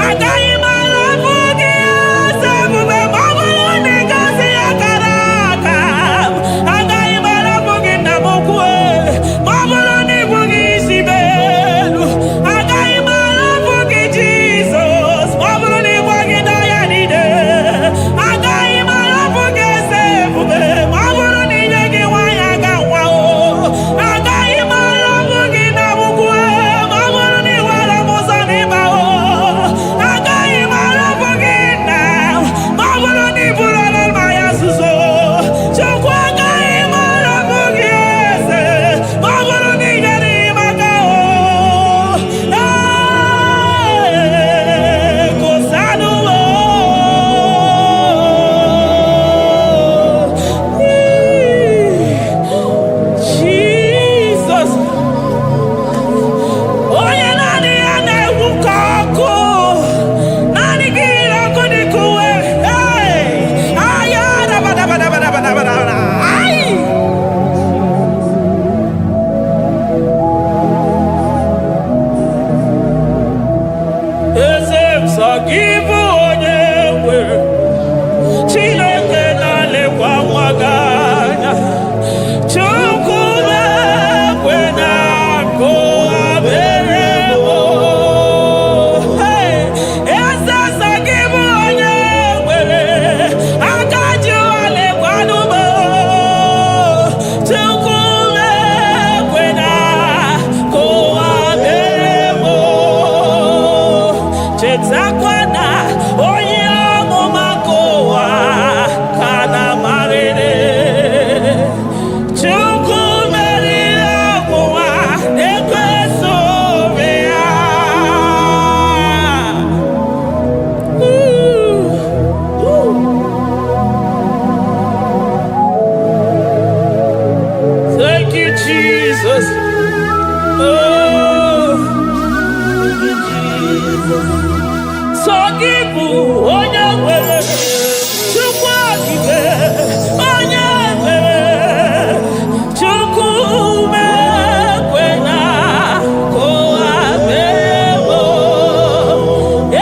agaghị m arapụ gị eze ebube ma ọ bụrụ na ị gosi akara aka m. Agaghị m arapụ gị, nna m ukwu, ma ọ bụrụ na ị bụghị isi m elu. Agaghị m arapụ gị, Jizọs, ma ọ bụrụ na ị gwaghị n'ọya niile. Agaghị m arapụ gị, eze ebube, ma ọ bụrụ na inye gị nwaanyị aga nwa o. Agaghị m arapụ gị na ukwu, ma ọ bụrụ na ị were m ụzọ n'ịba o. Agaghị m arapụ gị, nna, ma ọ bụrụ na ị bụrụ mmanya nzuzo. Chukwu, agaghị m arapụ gị, eze, ma ọ bụrụ na ị nyere m aka o. Ee, kosanụ o. Jesus, onye naanị ya na-egwu ka ọkụ, naanị gị yiri ọkụ dịka uwe. Hey! Aya, dabadabadabadabadabada. Ai! Eze m, sọ gị bụ onye nwere. Chineke na-alekwa nwa gị anya. Chukwu na-ekwe na nkụ abere m. Hey! Eze, sọ gị bụ onye nwere. Aka ji ụwa lekwanụ m. Chukwu na-ekwe na nkụ abere m. Chetakwa na onye amụma nke ụwa ka na-amarịrị. Chukwu meriri ọnwụnwa na-ekweso onwe ya. Ooh. Thank you, Jesus. Oh, thank you, Jesus. Sọ gị bụ onye nwere. Chukwu okike, onye nwere. Chukwu mekwena ka ụwa mere m.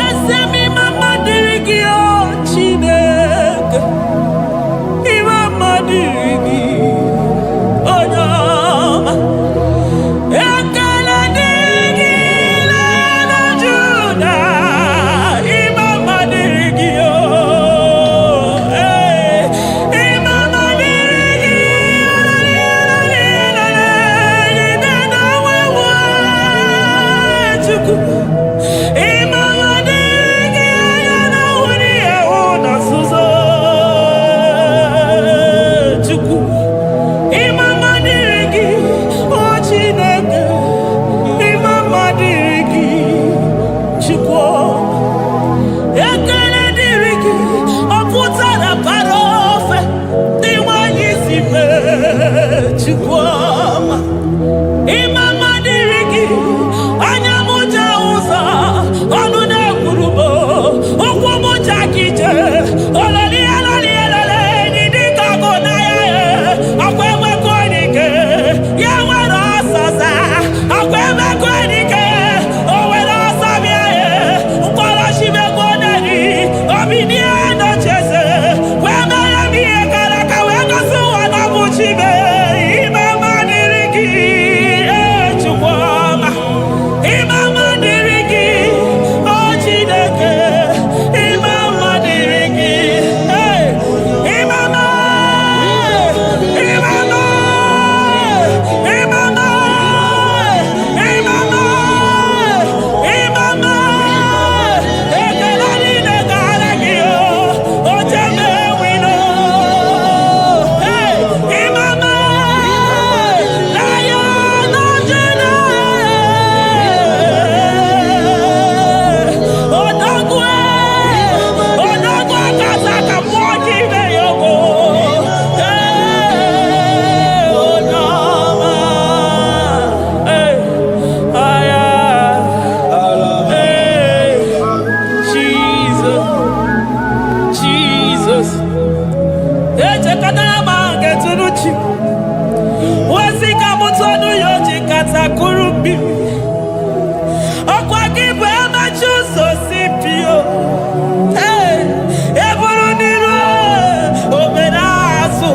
Eze m, ịma mma dịrị gị, o Chineke. Ịma mma dịrị gị, onye ọma. Ekele dịrị gị, Lion Juda. Ịma mma dịrị Takuru mmiri. Ọkwa gị bụ emechi ụzọ si pio. Ee, eburu n'iru obere azụ.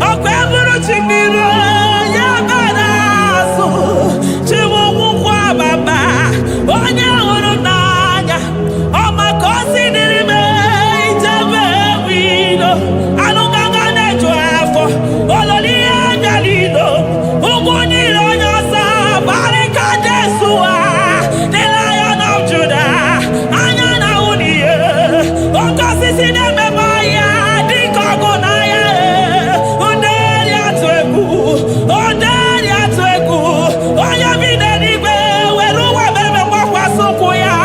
Ọkwa eburu chi n'iru ya mere azụ. Chiwụkwụ ababa onye hụrụ n'anya. Ọ maka o si dịrị m ijebe ewu ilo. Anụgaga na-eju afọ. Ololi ihe bịara ilo. Ugwu niile onye ọsọ barịka Jesuwa. The Lion of Judah. Anya na ahụ n'ihe. Oke osisi na-ememe ọhịa dịka ọgụ n'ahịa. Nderi atụ egwu. Nderi atụ egwu. Onye bi n'eluigwe were ụwa mere mgbakwasị ụkwụ ya.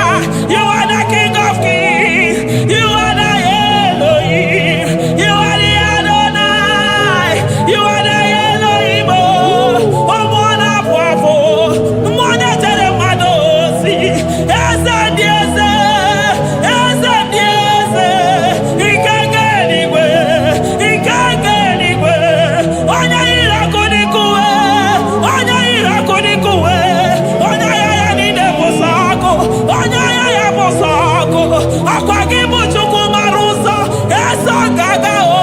You are the King of Kings. You are the Elohim. You are the Adonai. You are the Elohim. Mmụọ na-apụ apụ. Mmụọ na-echere mmadụ ozi. Eze ndị eze. Eze ndị eze. Ike nke eluigwe. Ike nke eluigwe. Onye yiri ọkụ dịka uwe. Onye yiri ọkụ dịka uwe. Onye agha ya niile bụ sọ ọkụ. Onye agha ya bụ sọ ọkụ. Ọkwa gị bụ Chukwu mara ụzọ. Eso gaga o.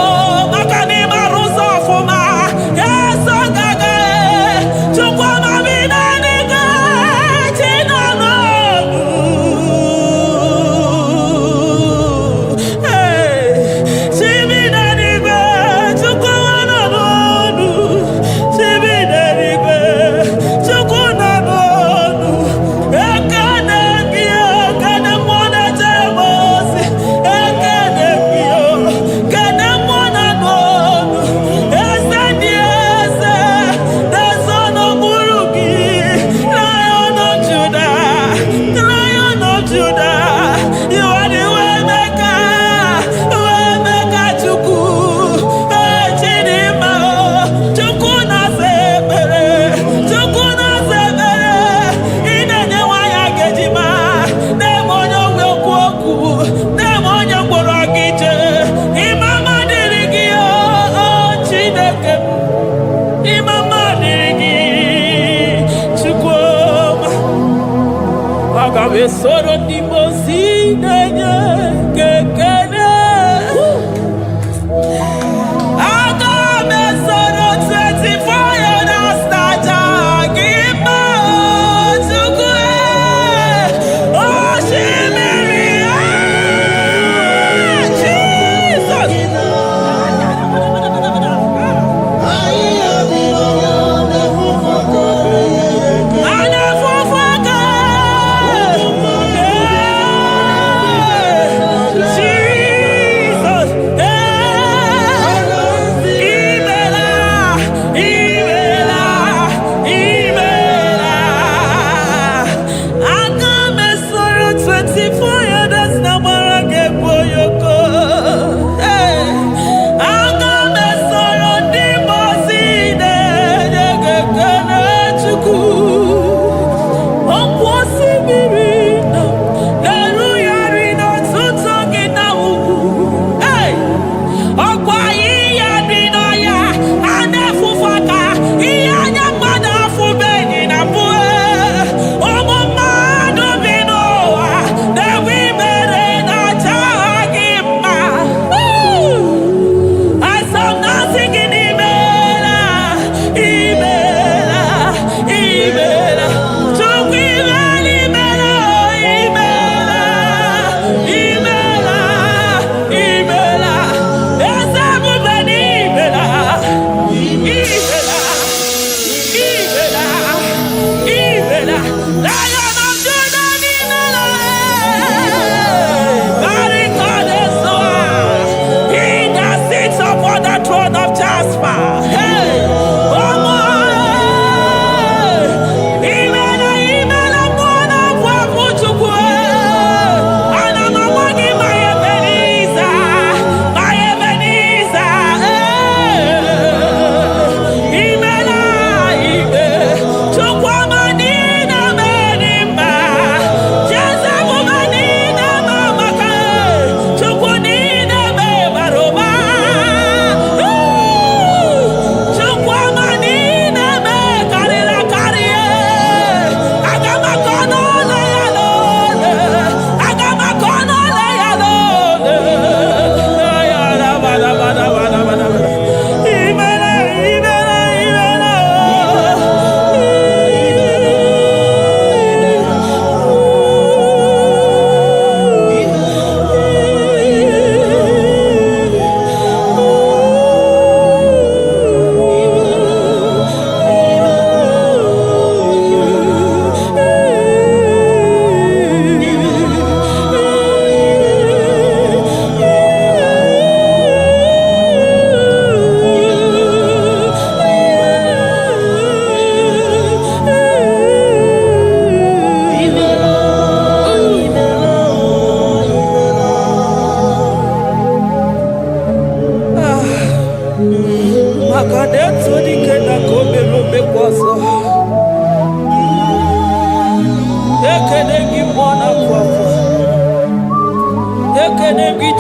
Maka na ị mara ụzọ ọfụma. Eso gaga e. Chukwu amami n'eluigwe. Chi nọ n'olu. Ee, chi bi n'eluigwe. Chukwu nọ n'olu. Chi bi n'eluigwe. Chukwu nọ n'olu. Ekene gị, ekene mmụọ na-eche m ozi.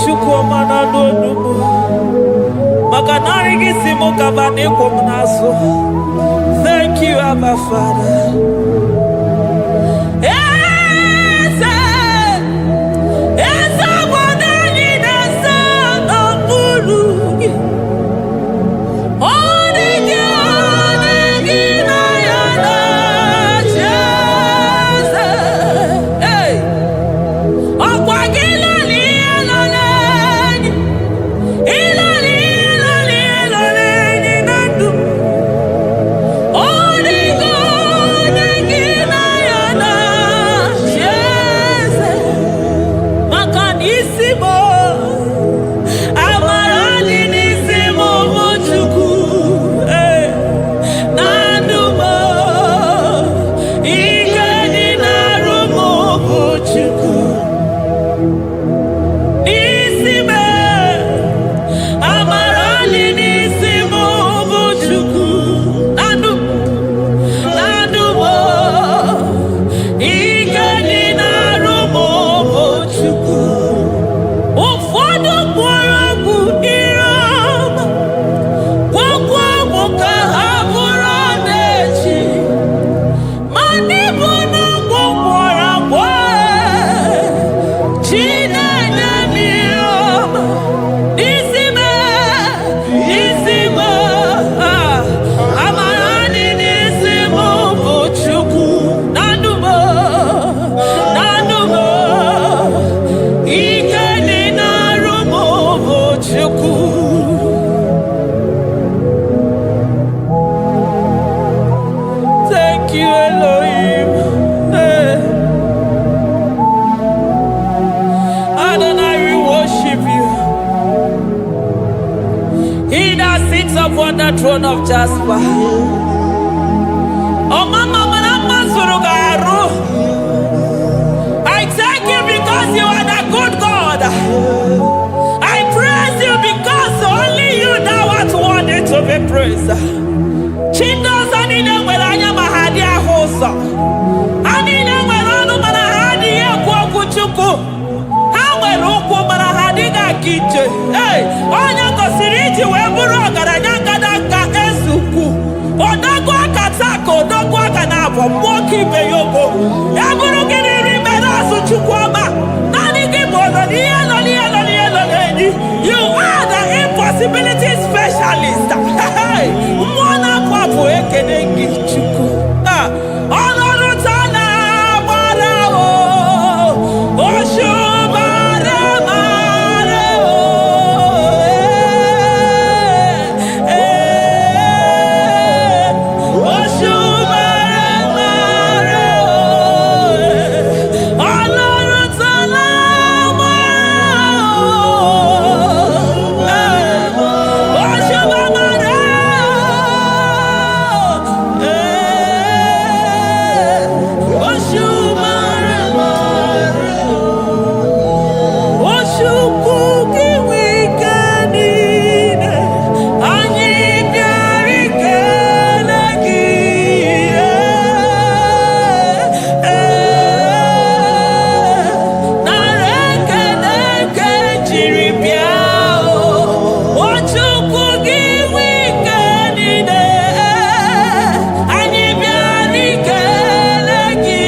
Chukwu ọma na-anụ olu m. Maka naanị gị si m gaba na ịkwụ m n'azụ. Thank you, Abba Father. Eze, eze obodo anyị na-eze n'okpuru gị. Ọ dị gị, ọ dị gị na ya na-achị eze. Hey! Ọkwa gị lọrọ ihe lọrọ enyi, ịlọrọ ihe lọrọ ihe lọrọ enyi na ndụ. Ọ dị gị, ọ dị gị na ya na-achị eze. Maka na isi m, amara dị n'isi m bụ Chukwu. Ee, na ndụ m, ike dị n'arụ m bụ Chukwu. N'isi m, amara dị n'isi m bụ Chukwu. Na ndụ m, na ndụ m, ike dị n'arụ m bụ Chukwu. Ụfọdụ gwọrọ ọgwụ ire ọma, gwọkwa ọgwụ ka ha bụrụ ọdachi. Ma ndị bụ n'ọgwụ gwọrọ agwọ, chi na-enye m ihe ọma. N'isi m, n'isi m, ah, amara dị n'isi m bụ Chukwu. Na ndụ m, na ndụ m, ike dị n'arụ m bụ Chukwu. Thank you, Elohim. Hey. Adonai, we worship you. He that sits upon the throne of Jasper. Oh, mama, mama, zuru ga-arụ. I thank you because you are the good God. I praise you because only you thou art worthy to be praised. Chi ndị ọzọ niile nwere anya ma ha adịghị ahụ ụzọ. Ha niile nwere ọnụ mana ha adịghị ekwu okwu Chukwu. Ha nwere ụkwụ mana ha adịghị aga ije. Ee, onye gosiri iji wee bụrụ ọgaranya ngada nka eze ukwu. Odogwu aka taa ka odogwu aka na-abụ mmụọ ka ibe ya ogo. Ya bụrụ gị n'iri mere azụ Chukwu ọma. Naanị gị bụ ọnọ n'ihe nọ n'ihe nọ n'ihe nọ n'enyi. You are the impossibility specialist. Hey, mmụọ na-apụ apụ ekene gị Chukwu. Ah, ọlọ́run tó lágbára o, òṣùbàrẹ̀ màrẹ̀ o. Eh, òṣùbàrẹ̀ màrẹ̀ o. Ọlọ́run tó lágbára o. Òṣùbàrẹ̀ o. Òṣùbàrẹ̀ màrẹ̀ o. Chukwu gị nwe ike niile, anyị bịara ikele gị. Nara ekele nke jiri bịa o. O Chukwu gị nwe ike niile, anyị bịara ikele gị.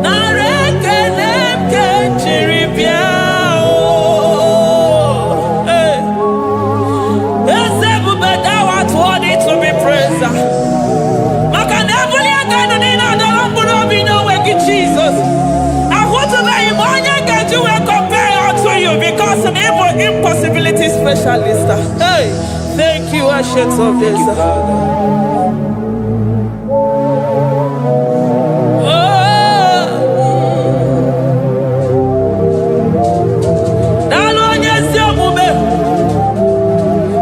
Nara ekele nke jiri bịa o. Eze ebube, thou art worthy to be praised. Maka na ebuli aka elu niile adọrọ mkpụrụ obi n'onwe gị Jizọs. Ahụtụbeghị m onye ga-eji wee compare unto you because na ị bụ impossibility specialist. Hey, thank you, Ancient of Thank Days. you, Father. Oh. Daalụ onye ezi omume.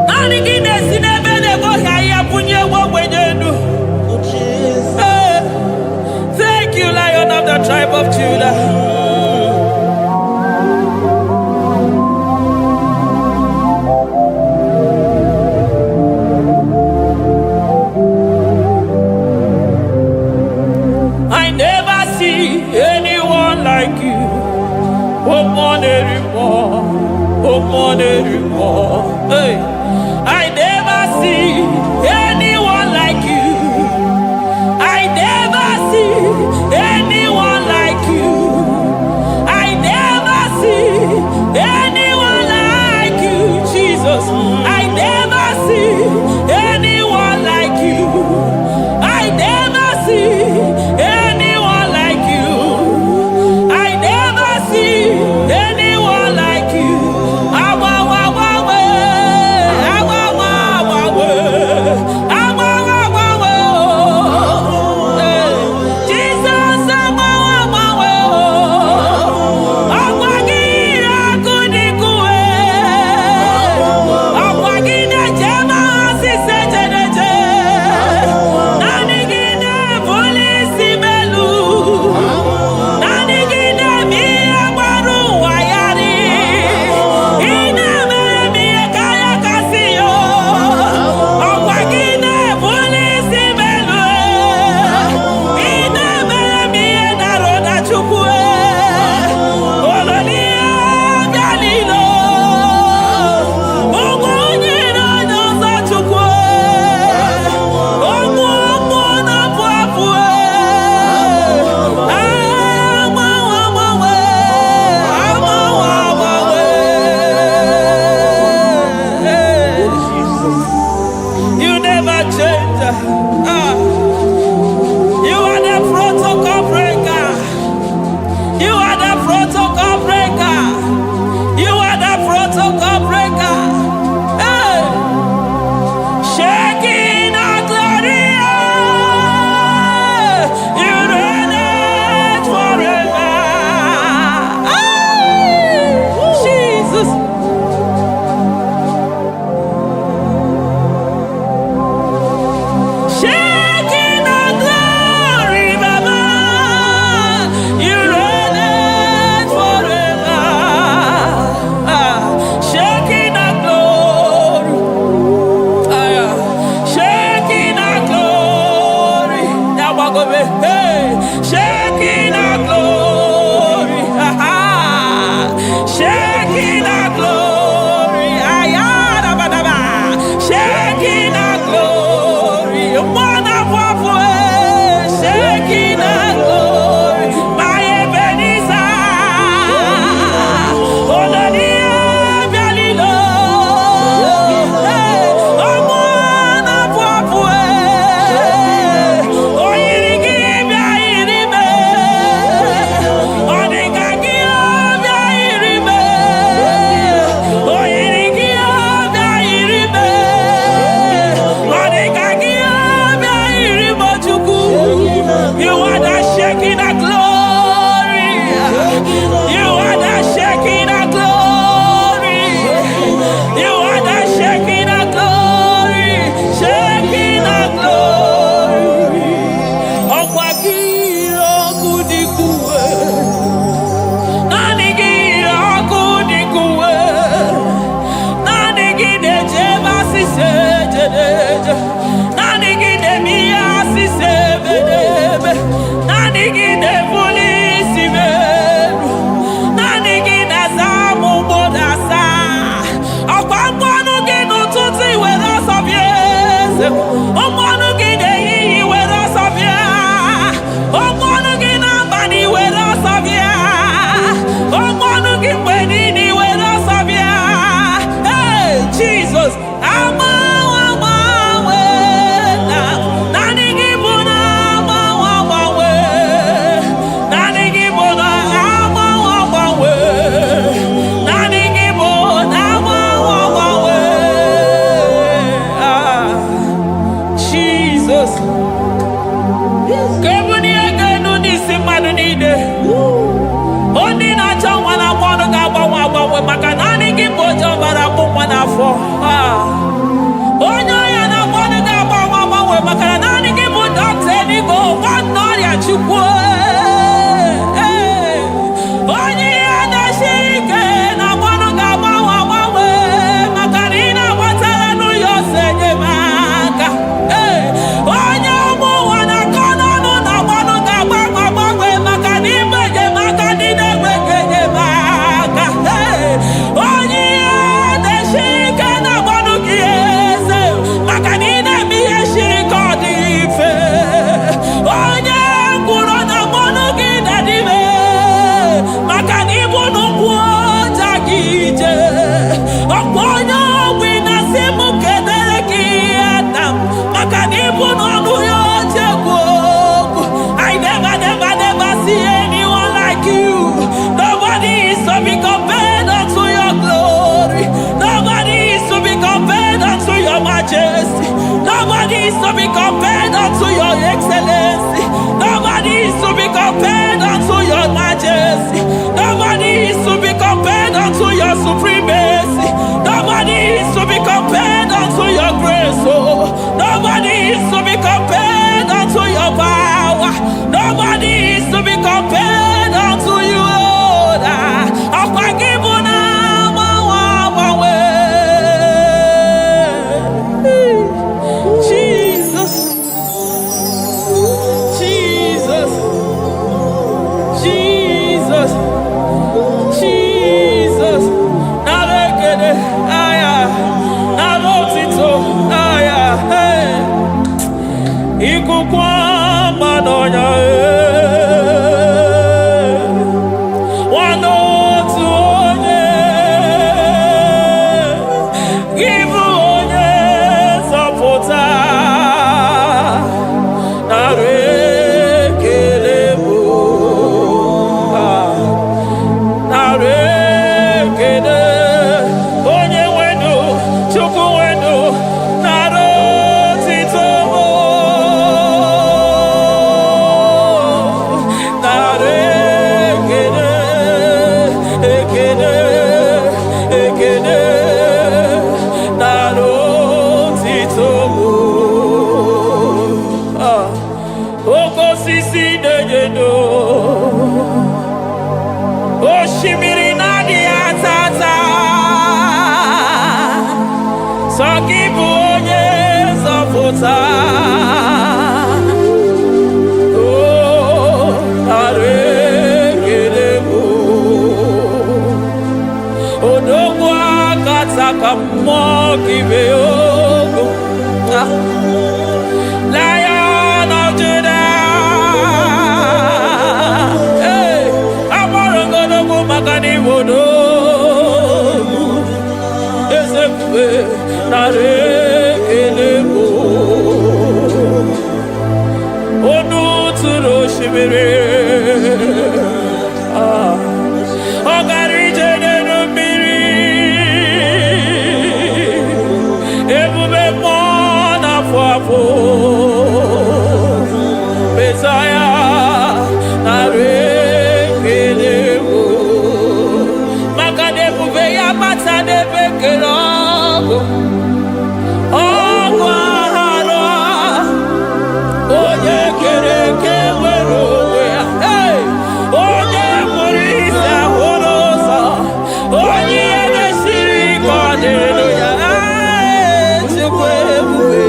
Naanị gị na-esi n'ebe na-egboghị ahịhịa bunye ewu ogbenye elu. Hey, thank you, Lion of the tribe of Judah. I never see Mmụọ na-eri mmụọ, mmụọ na-eri mmụọ. Hey. I never see anyone like you. I never see anyone like you. I never see anyone like you, Jesus. I never see anyone like you. I never see anyone like you. I never see anyone like you. Awa, wa, wa, we. Awa, wa, Majesty. Nobody is to be compared unto your excellency. Nobody is to be compared unto your majesty. Nobody is to be compared unto your supremacy. Nobody is to be compared unto your grace. Oh, nobody is to be compared unto your power. Nobody is to be compared unto you, Lord. Ọkwa gị bụ na agbanwe agbanwe. Jesus, Jesus, Jesus, Jesus. Nara ekele, aya, nara otito, aya, hey. Ikuku ọma n'ọnya, eh. Nwanne otu onye, gị bụ onye nzọpụta. Nara ekele bụ, ah. Nara ekele, onye nwenu, Chukwu nwenu, nara otito bụ. Nara ekele, ekele, ekele, nara otito bụ. Ah. Oke osisi na-enye ndụ, osimiri na-adịghị ata ata, sọ gị bụ onye nzọpụta. O, nara ekele bụ. Odogwu akataka mmụọ gị bee ogo. Ah. Lion of Judah. Hey, agbọrọ ogologo maka na Igbo odogwu. Eze ebube, nara ekele bụ. Onu tụrụ osimiri. Ah. Ọ gara ije n'elu mmiri. Ebube mmụọ na-afụ afụ. Mesaya, nara ekele bụ. Maka na ebube ya bata n'ebe kere ọgụ. Ọgụ aghara, onye kere eke nwere onwe ya. Hey! Onye kpụrụ isi ahụrụ ụzọ, onye ihe na-esiri ike ọ dịrị ya. Hey! Chukwu ebube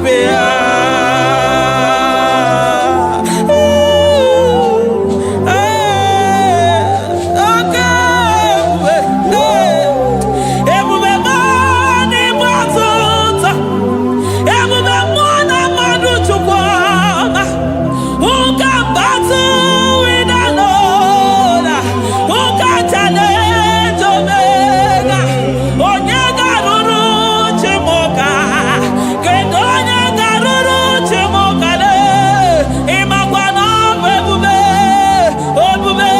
bịa. Hey! Oke ebube, hey! Ebube m n'ịbụ ọtụtụ. Ebube mmụọ na mmadụ Chukwu ọma. Who can battle with the Lord? Who can challenge Omega? Onye ga-arụrụ chi m ụka? Kedu onye ga-arụrụ chi m ụka lee? Ịmakwa na ọ bụ ebube, ebube,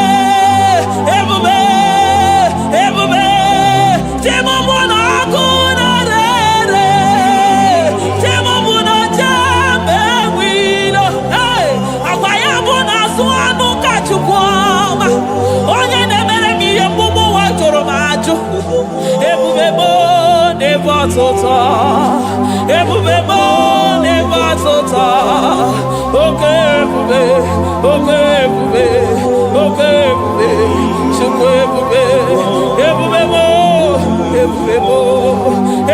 ebube, ebube. Chi m bụ na ọkụ na-ere ere. Chi m bụ na jebe enwilo. Hey! Agwa ya bụ na azụ anụ ka Chukwu ọma. Onye na-emere m ihe mgbugbu ụwa jụrụ m ajụ. Ebube m na-ebe ọtụtụ. Ebube m na-ebe ọtụtụ. Oke ebube, oke ebube, oke ebube, Chukwu ebube, ebube m, ebube m,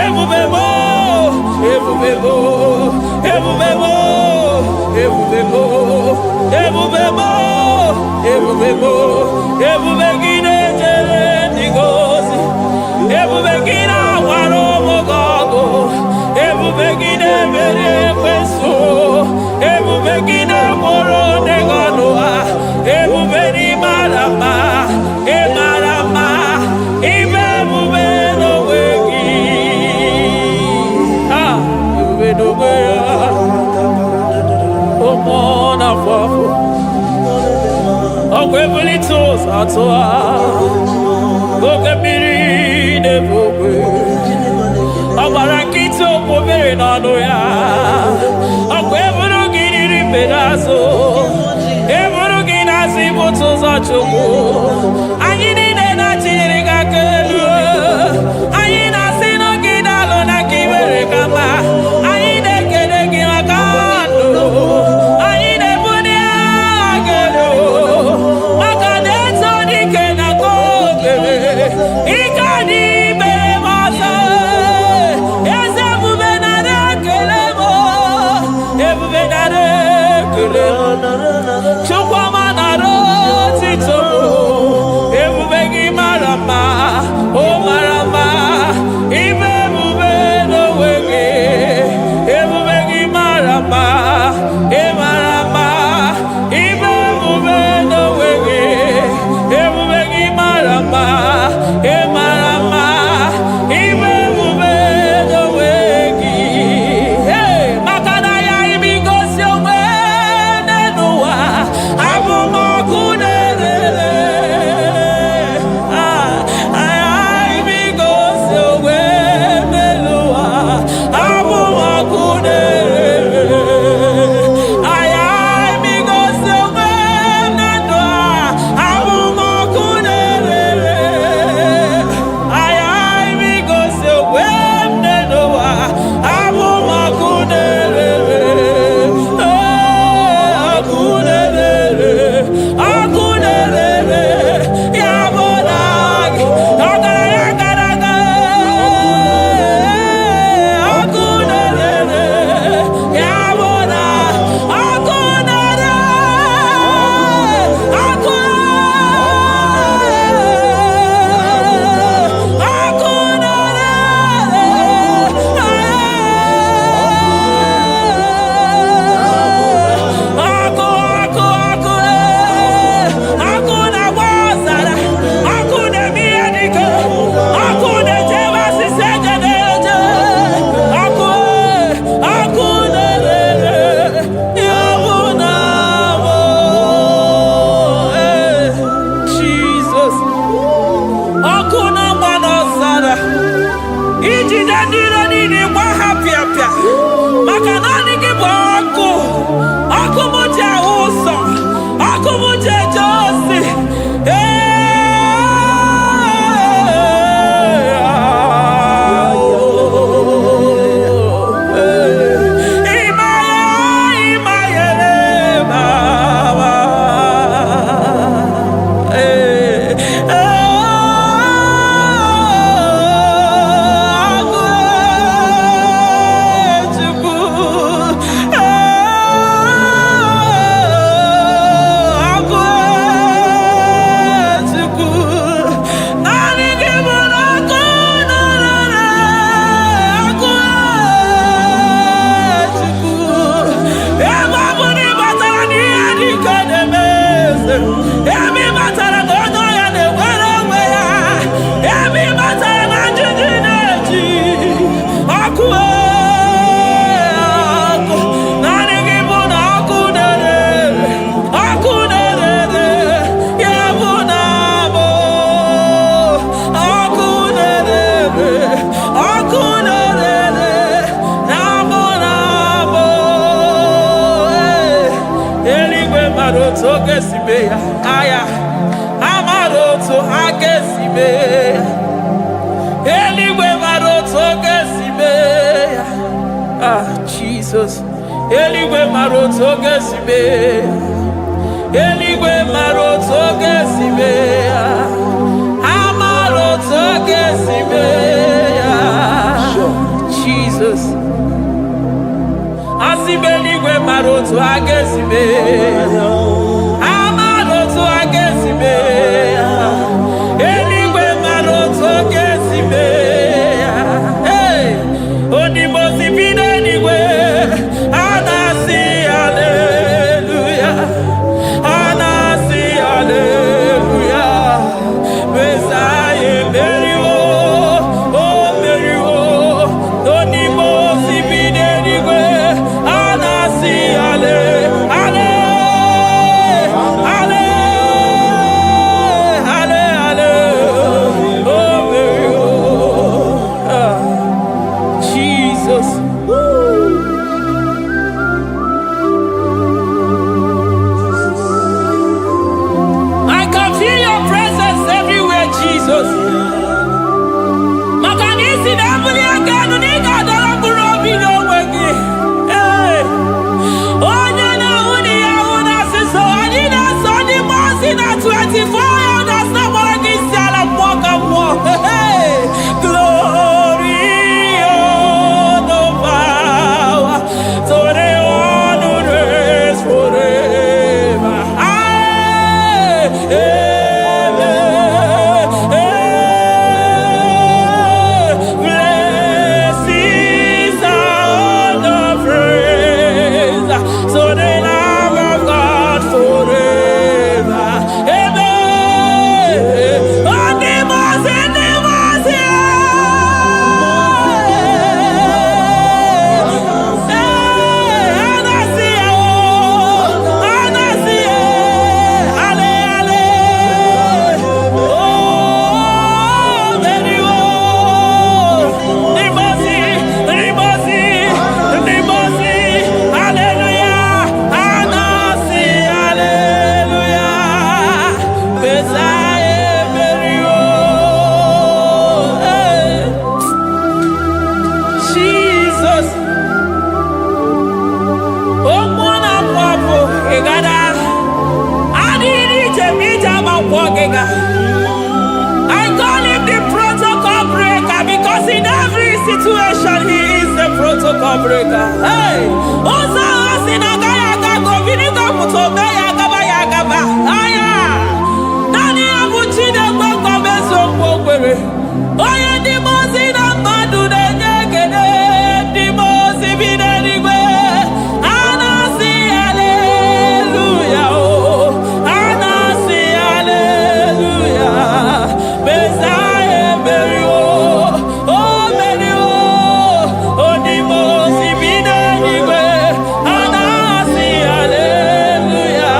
ebube m, ebube m, ebube m, ebube m, ebube m, ebube m, ebube gị na-ejere ndị gị ozi, ebube gị na-agbara ụmụ gị ọgụ, ebube gị na-emeri ekwensu, ebube gị na-agbụrụ ndị gị ọnụ ha, ebube n'ịmara mma, ịmara mma, ibe ebube n'onwe gị. Ah, ebube n'onwe ya, ụmụ na-afọ afọ. Ọkwa ebulite ụzọ atụ ha, oke mmiri na-ebu ogwe. Ọ gbara nkịtị. Eziokwu mmiri n'ọnụ ya. Ọkwa eburu gị riri mgbe azụ. Eburu gị n'azụ ibute ụzọ Chukwu. Anyị niile na-achịnyere gị aka elu. Anyị na-asị n'oge daalụ na ka i mere ka mma. Anyị na-ekele gị maka ndụ. Anyị na-ebuli aha gị elu. Maka na eto dike na ka o mere. Ike dị mere m ọzọ. Eze ebube nara ekele m. Ebube nara ekele m. Chukwuma nara otito m. Ebube gị mara mma, o mara mma. Ibe ebube n'onwe gị. Ebube gị mara mma, ị mara mma. Ibe ebube n'onwe gị. Ebube gị mara mma, ị mara mma. Ibe ebube n'onwe gị. Hey, maka na ya imi gosi onwe n'ụwa, abụ m ọkụ na-erere. Ah, aghaghị m igosi onwe n'ụwa, abụ m ọkụ na-erere. Aghaghị m igosi onwe na ndụ a, abụ m ọkụ na-erere. Aghaghị m igosi onwe m n'ụwa, abụ m ọkụ na-erere. Ee, ọkụ na-erere, ọkụ na-erere, ya bụ na gị, ọgaranya gara aga. Ee, ọkụ na-erere, ya bụ na ọkụ na-ere, ọkụ, ọkụ na-ere. Ọkụ, ọkụ, ọkụ, ee. Ọkụ na-agba ọzara, ọkụ na-eme ihe dike, ọkụ na-echebe asịsị eje na-eje. Ọkụ, ee, ọkụ na-erere, ya bụ na mụ, ee, Jizọs. Ọkụ na-agba n'ọzara, ijide ndị iro niile gba ha pịapịa, maka naanị gị bụ ọkụ. Ọkụ m ji ahụ ụzọ, ọkụ m ji eje ozi. Ee, ịmanye, ịmanyere mama. Ee, ọkụ Chukwu, ọkụ Chukwu, naanị gị bụ ọkụ na-ere, ọkụ Chukwu. Ebe ọ bụ na ị batara n'ihe dị ike na-eme eze, ebe ị batara na onye ọya na-enwere onwe ya, ebe ị batara na njiji na-eji ọkụ, ọkụ, naanị gị bụ na ọkụ na-ere, ọkụ na-ere, ya bụ na bụ ọkụ na-ere, ọkụ na-ere, na bụ na bụ. Eluigwe mara otu oge si mee ya, aya amara otu ha ga-esi mee ya. Eluigwe mara otu oge si mee ya. Ah, Jesus. Eluigwe mara otu oge si mee ya. Eluigwe mara otu oge si mee ya. Amara otu oge si mee ya. Jesus. Asị m eluigwe mara otu a ga-esi mee ya. Amara otu a ga-esi mee ya. Eluigwe mara otu ọ ga-esi mee ya. Hey! Onimosi bi n'eluigwe, a na-asị haleluya. A na-asị haleluya. Mesaya emeriwo, o meriwo. Onimosi bi n'eluigwe, a na-asị hale, haleluya. Jizọs. Maka na isi na-ebuli aka elu na ị ga-adọrọ mkpụrụ obi n'onwe gị. Ee, onye na-ahụ na ihe ahụ na-asịsọ, anyị na-asọ ndị mmụọ ozi na 24 elders na-agbara gị isi ala mmụọ ka mmụọ. Hey! Glory, honor, power to the one who reigns forever. Amen. Amen. Blessings and honor, praise to the Lamb of God forever. Amen. Ndị mmụọ ozi, ndị mmụọ ozi, ee, a na-asị ya o, a na-asị ya, ale, ale, o meriwo. Ndị mmụọ ozi, ndị mmụọ ozi, ndị mmụọ ozi, haleluya, a na-asị haleluya, Mesaya emeriwo. Ee. Jesus, okwu na-apụ apụ ịgada adịghị ije ma ije agbakwọ gị ga. I call him the protocol breaker because in every situation he is the protocol breaker. Hey, ụzọ ahụ si na agaghị aga ka obinigo pụta ome ya agaba ya agaba. Aya, naanị ya bụ Chineke gọmezu okwu o kwere. Onye ndị mmụọ ozi na mmadụ na-enye ekele, ndị mmụọ ozi bi n'eluigwe. A na-asị haleluya o, a na-asị haleluya. Mesaya emeriwo, o meriwo, ndị mmụọ ozi bi n'eluigwe. A na-asị haleluya.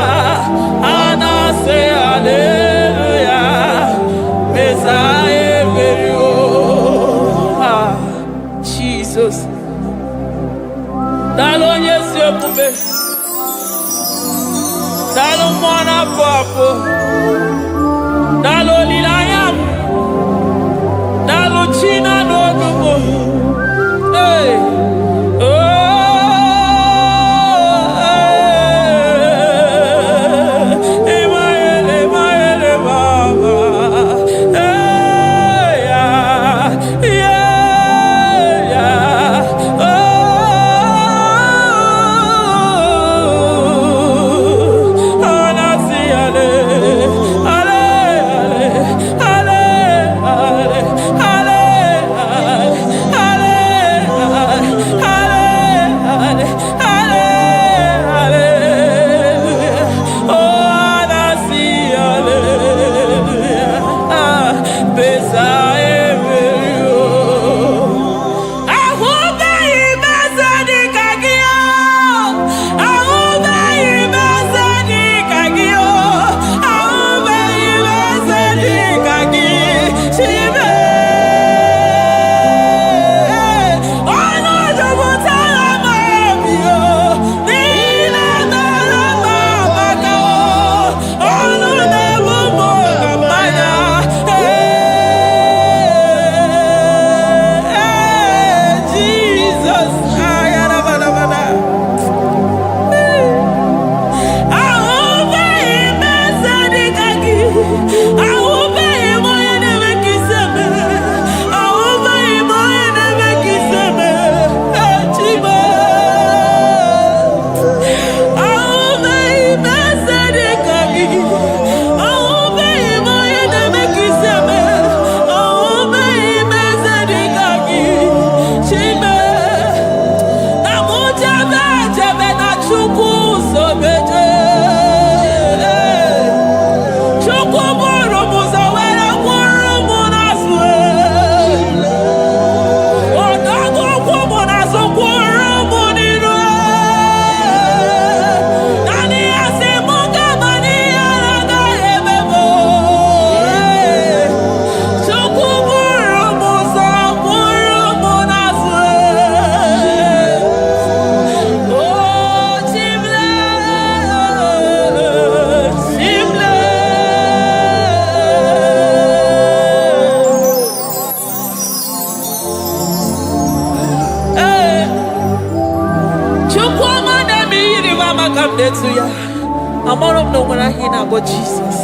Amara m na o nwere aha ị na-akpọ Jizọs.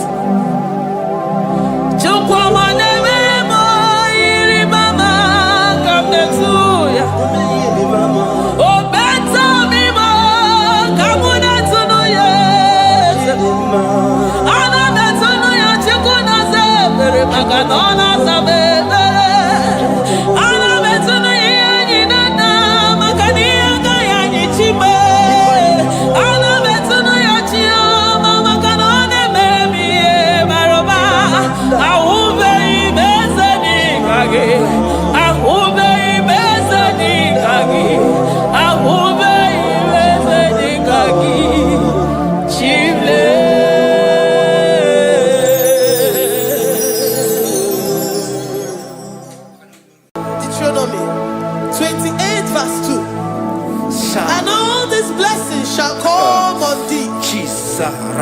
Chukwuma na-emere m ịrịba ama ka m na-etu ya. Obeta m ime ka mụ na-etunu ya eze. Ana m etunu ya Chukwu na-aza ekpere maka na ọ na-aza m ekpere. Ana m etunu ya ihe anyị na-ana maka na ihe agaghị anyị chi mee. Ana m etunu ya Chiọma maka na ọ na-emere m ihe bara ụba. Ahụbeghị m eze dịka gị. Ahụbeghị m eze dịka gị. Ahụbeghị m eze dịka gị. Chile. Deuteronomy 28, verse 2. Shall And all these blessings shall come on thee Jesus.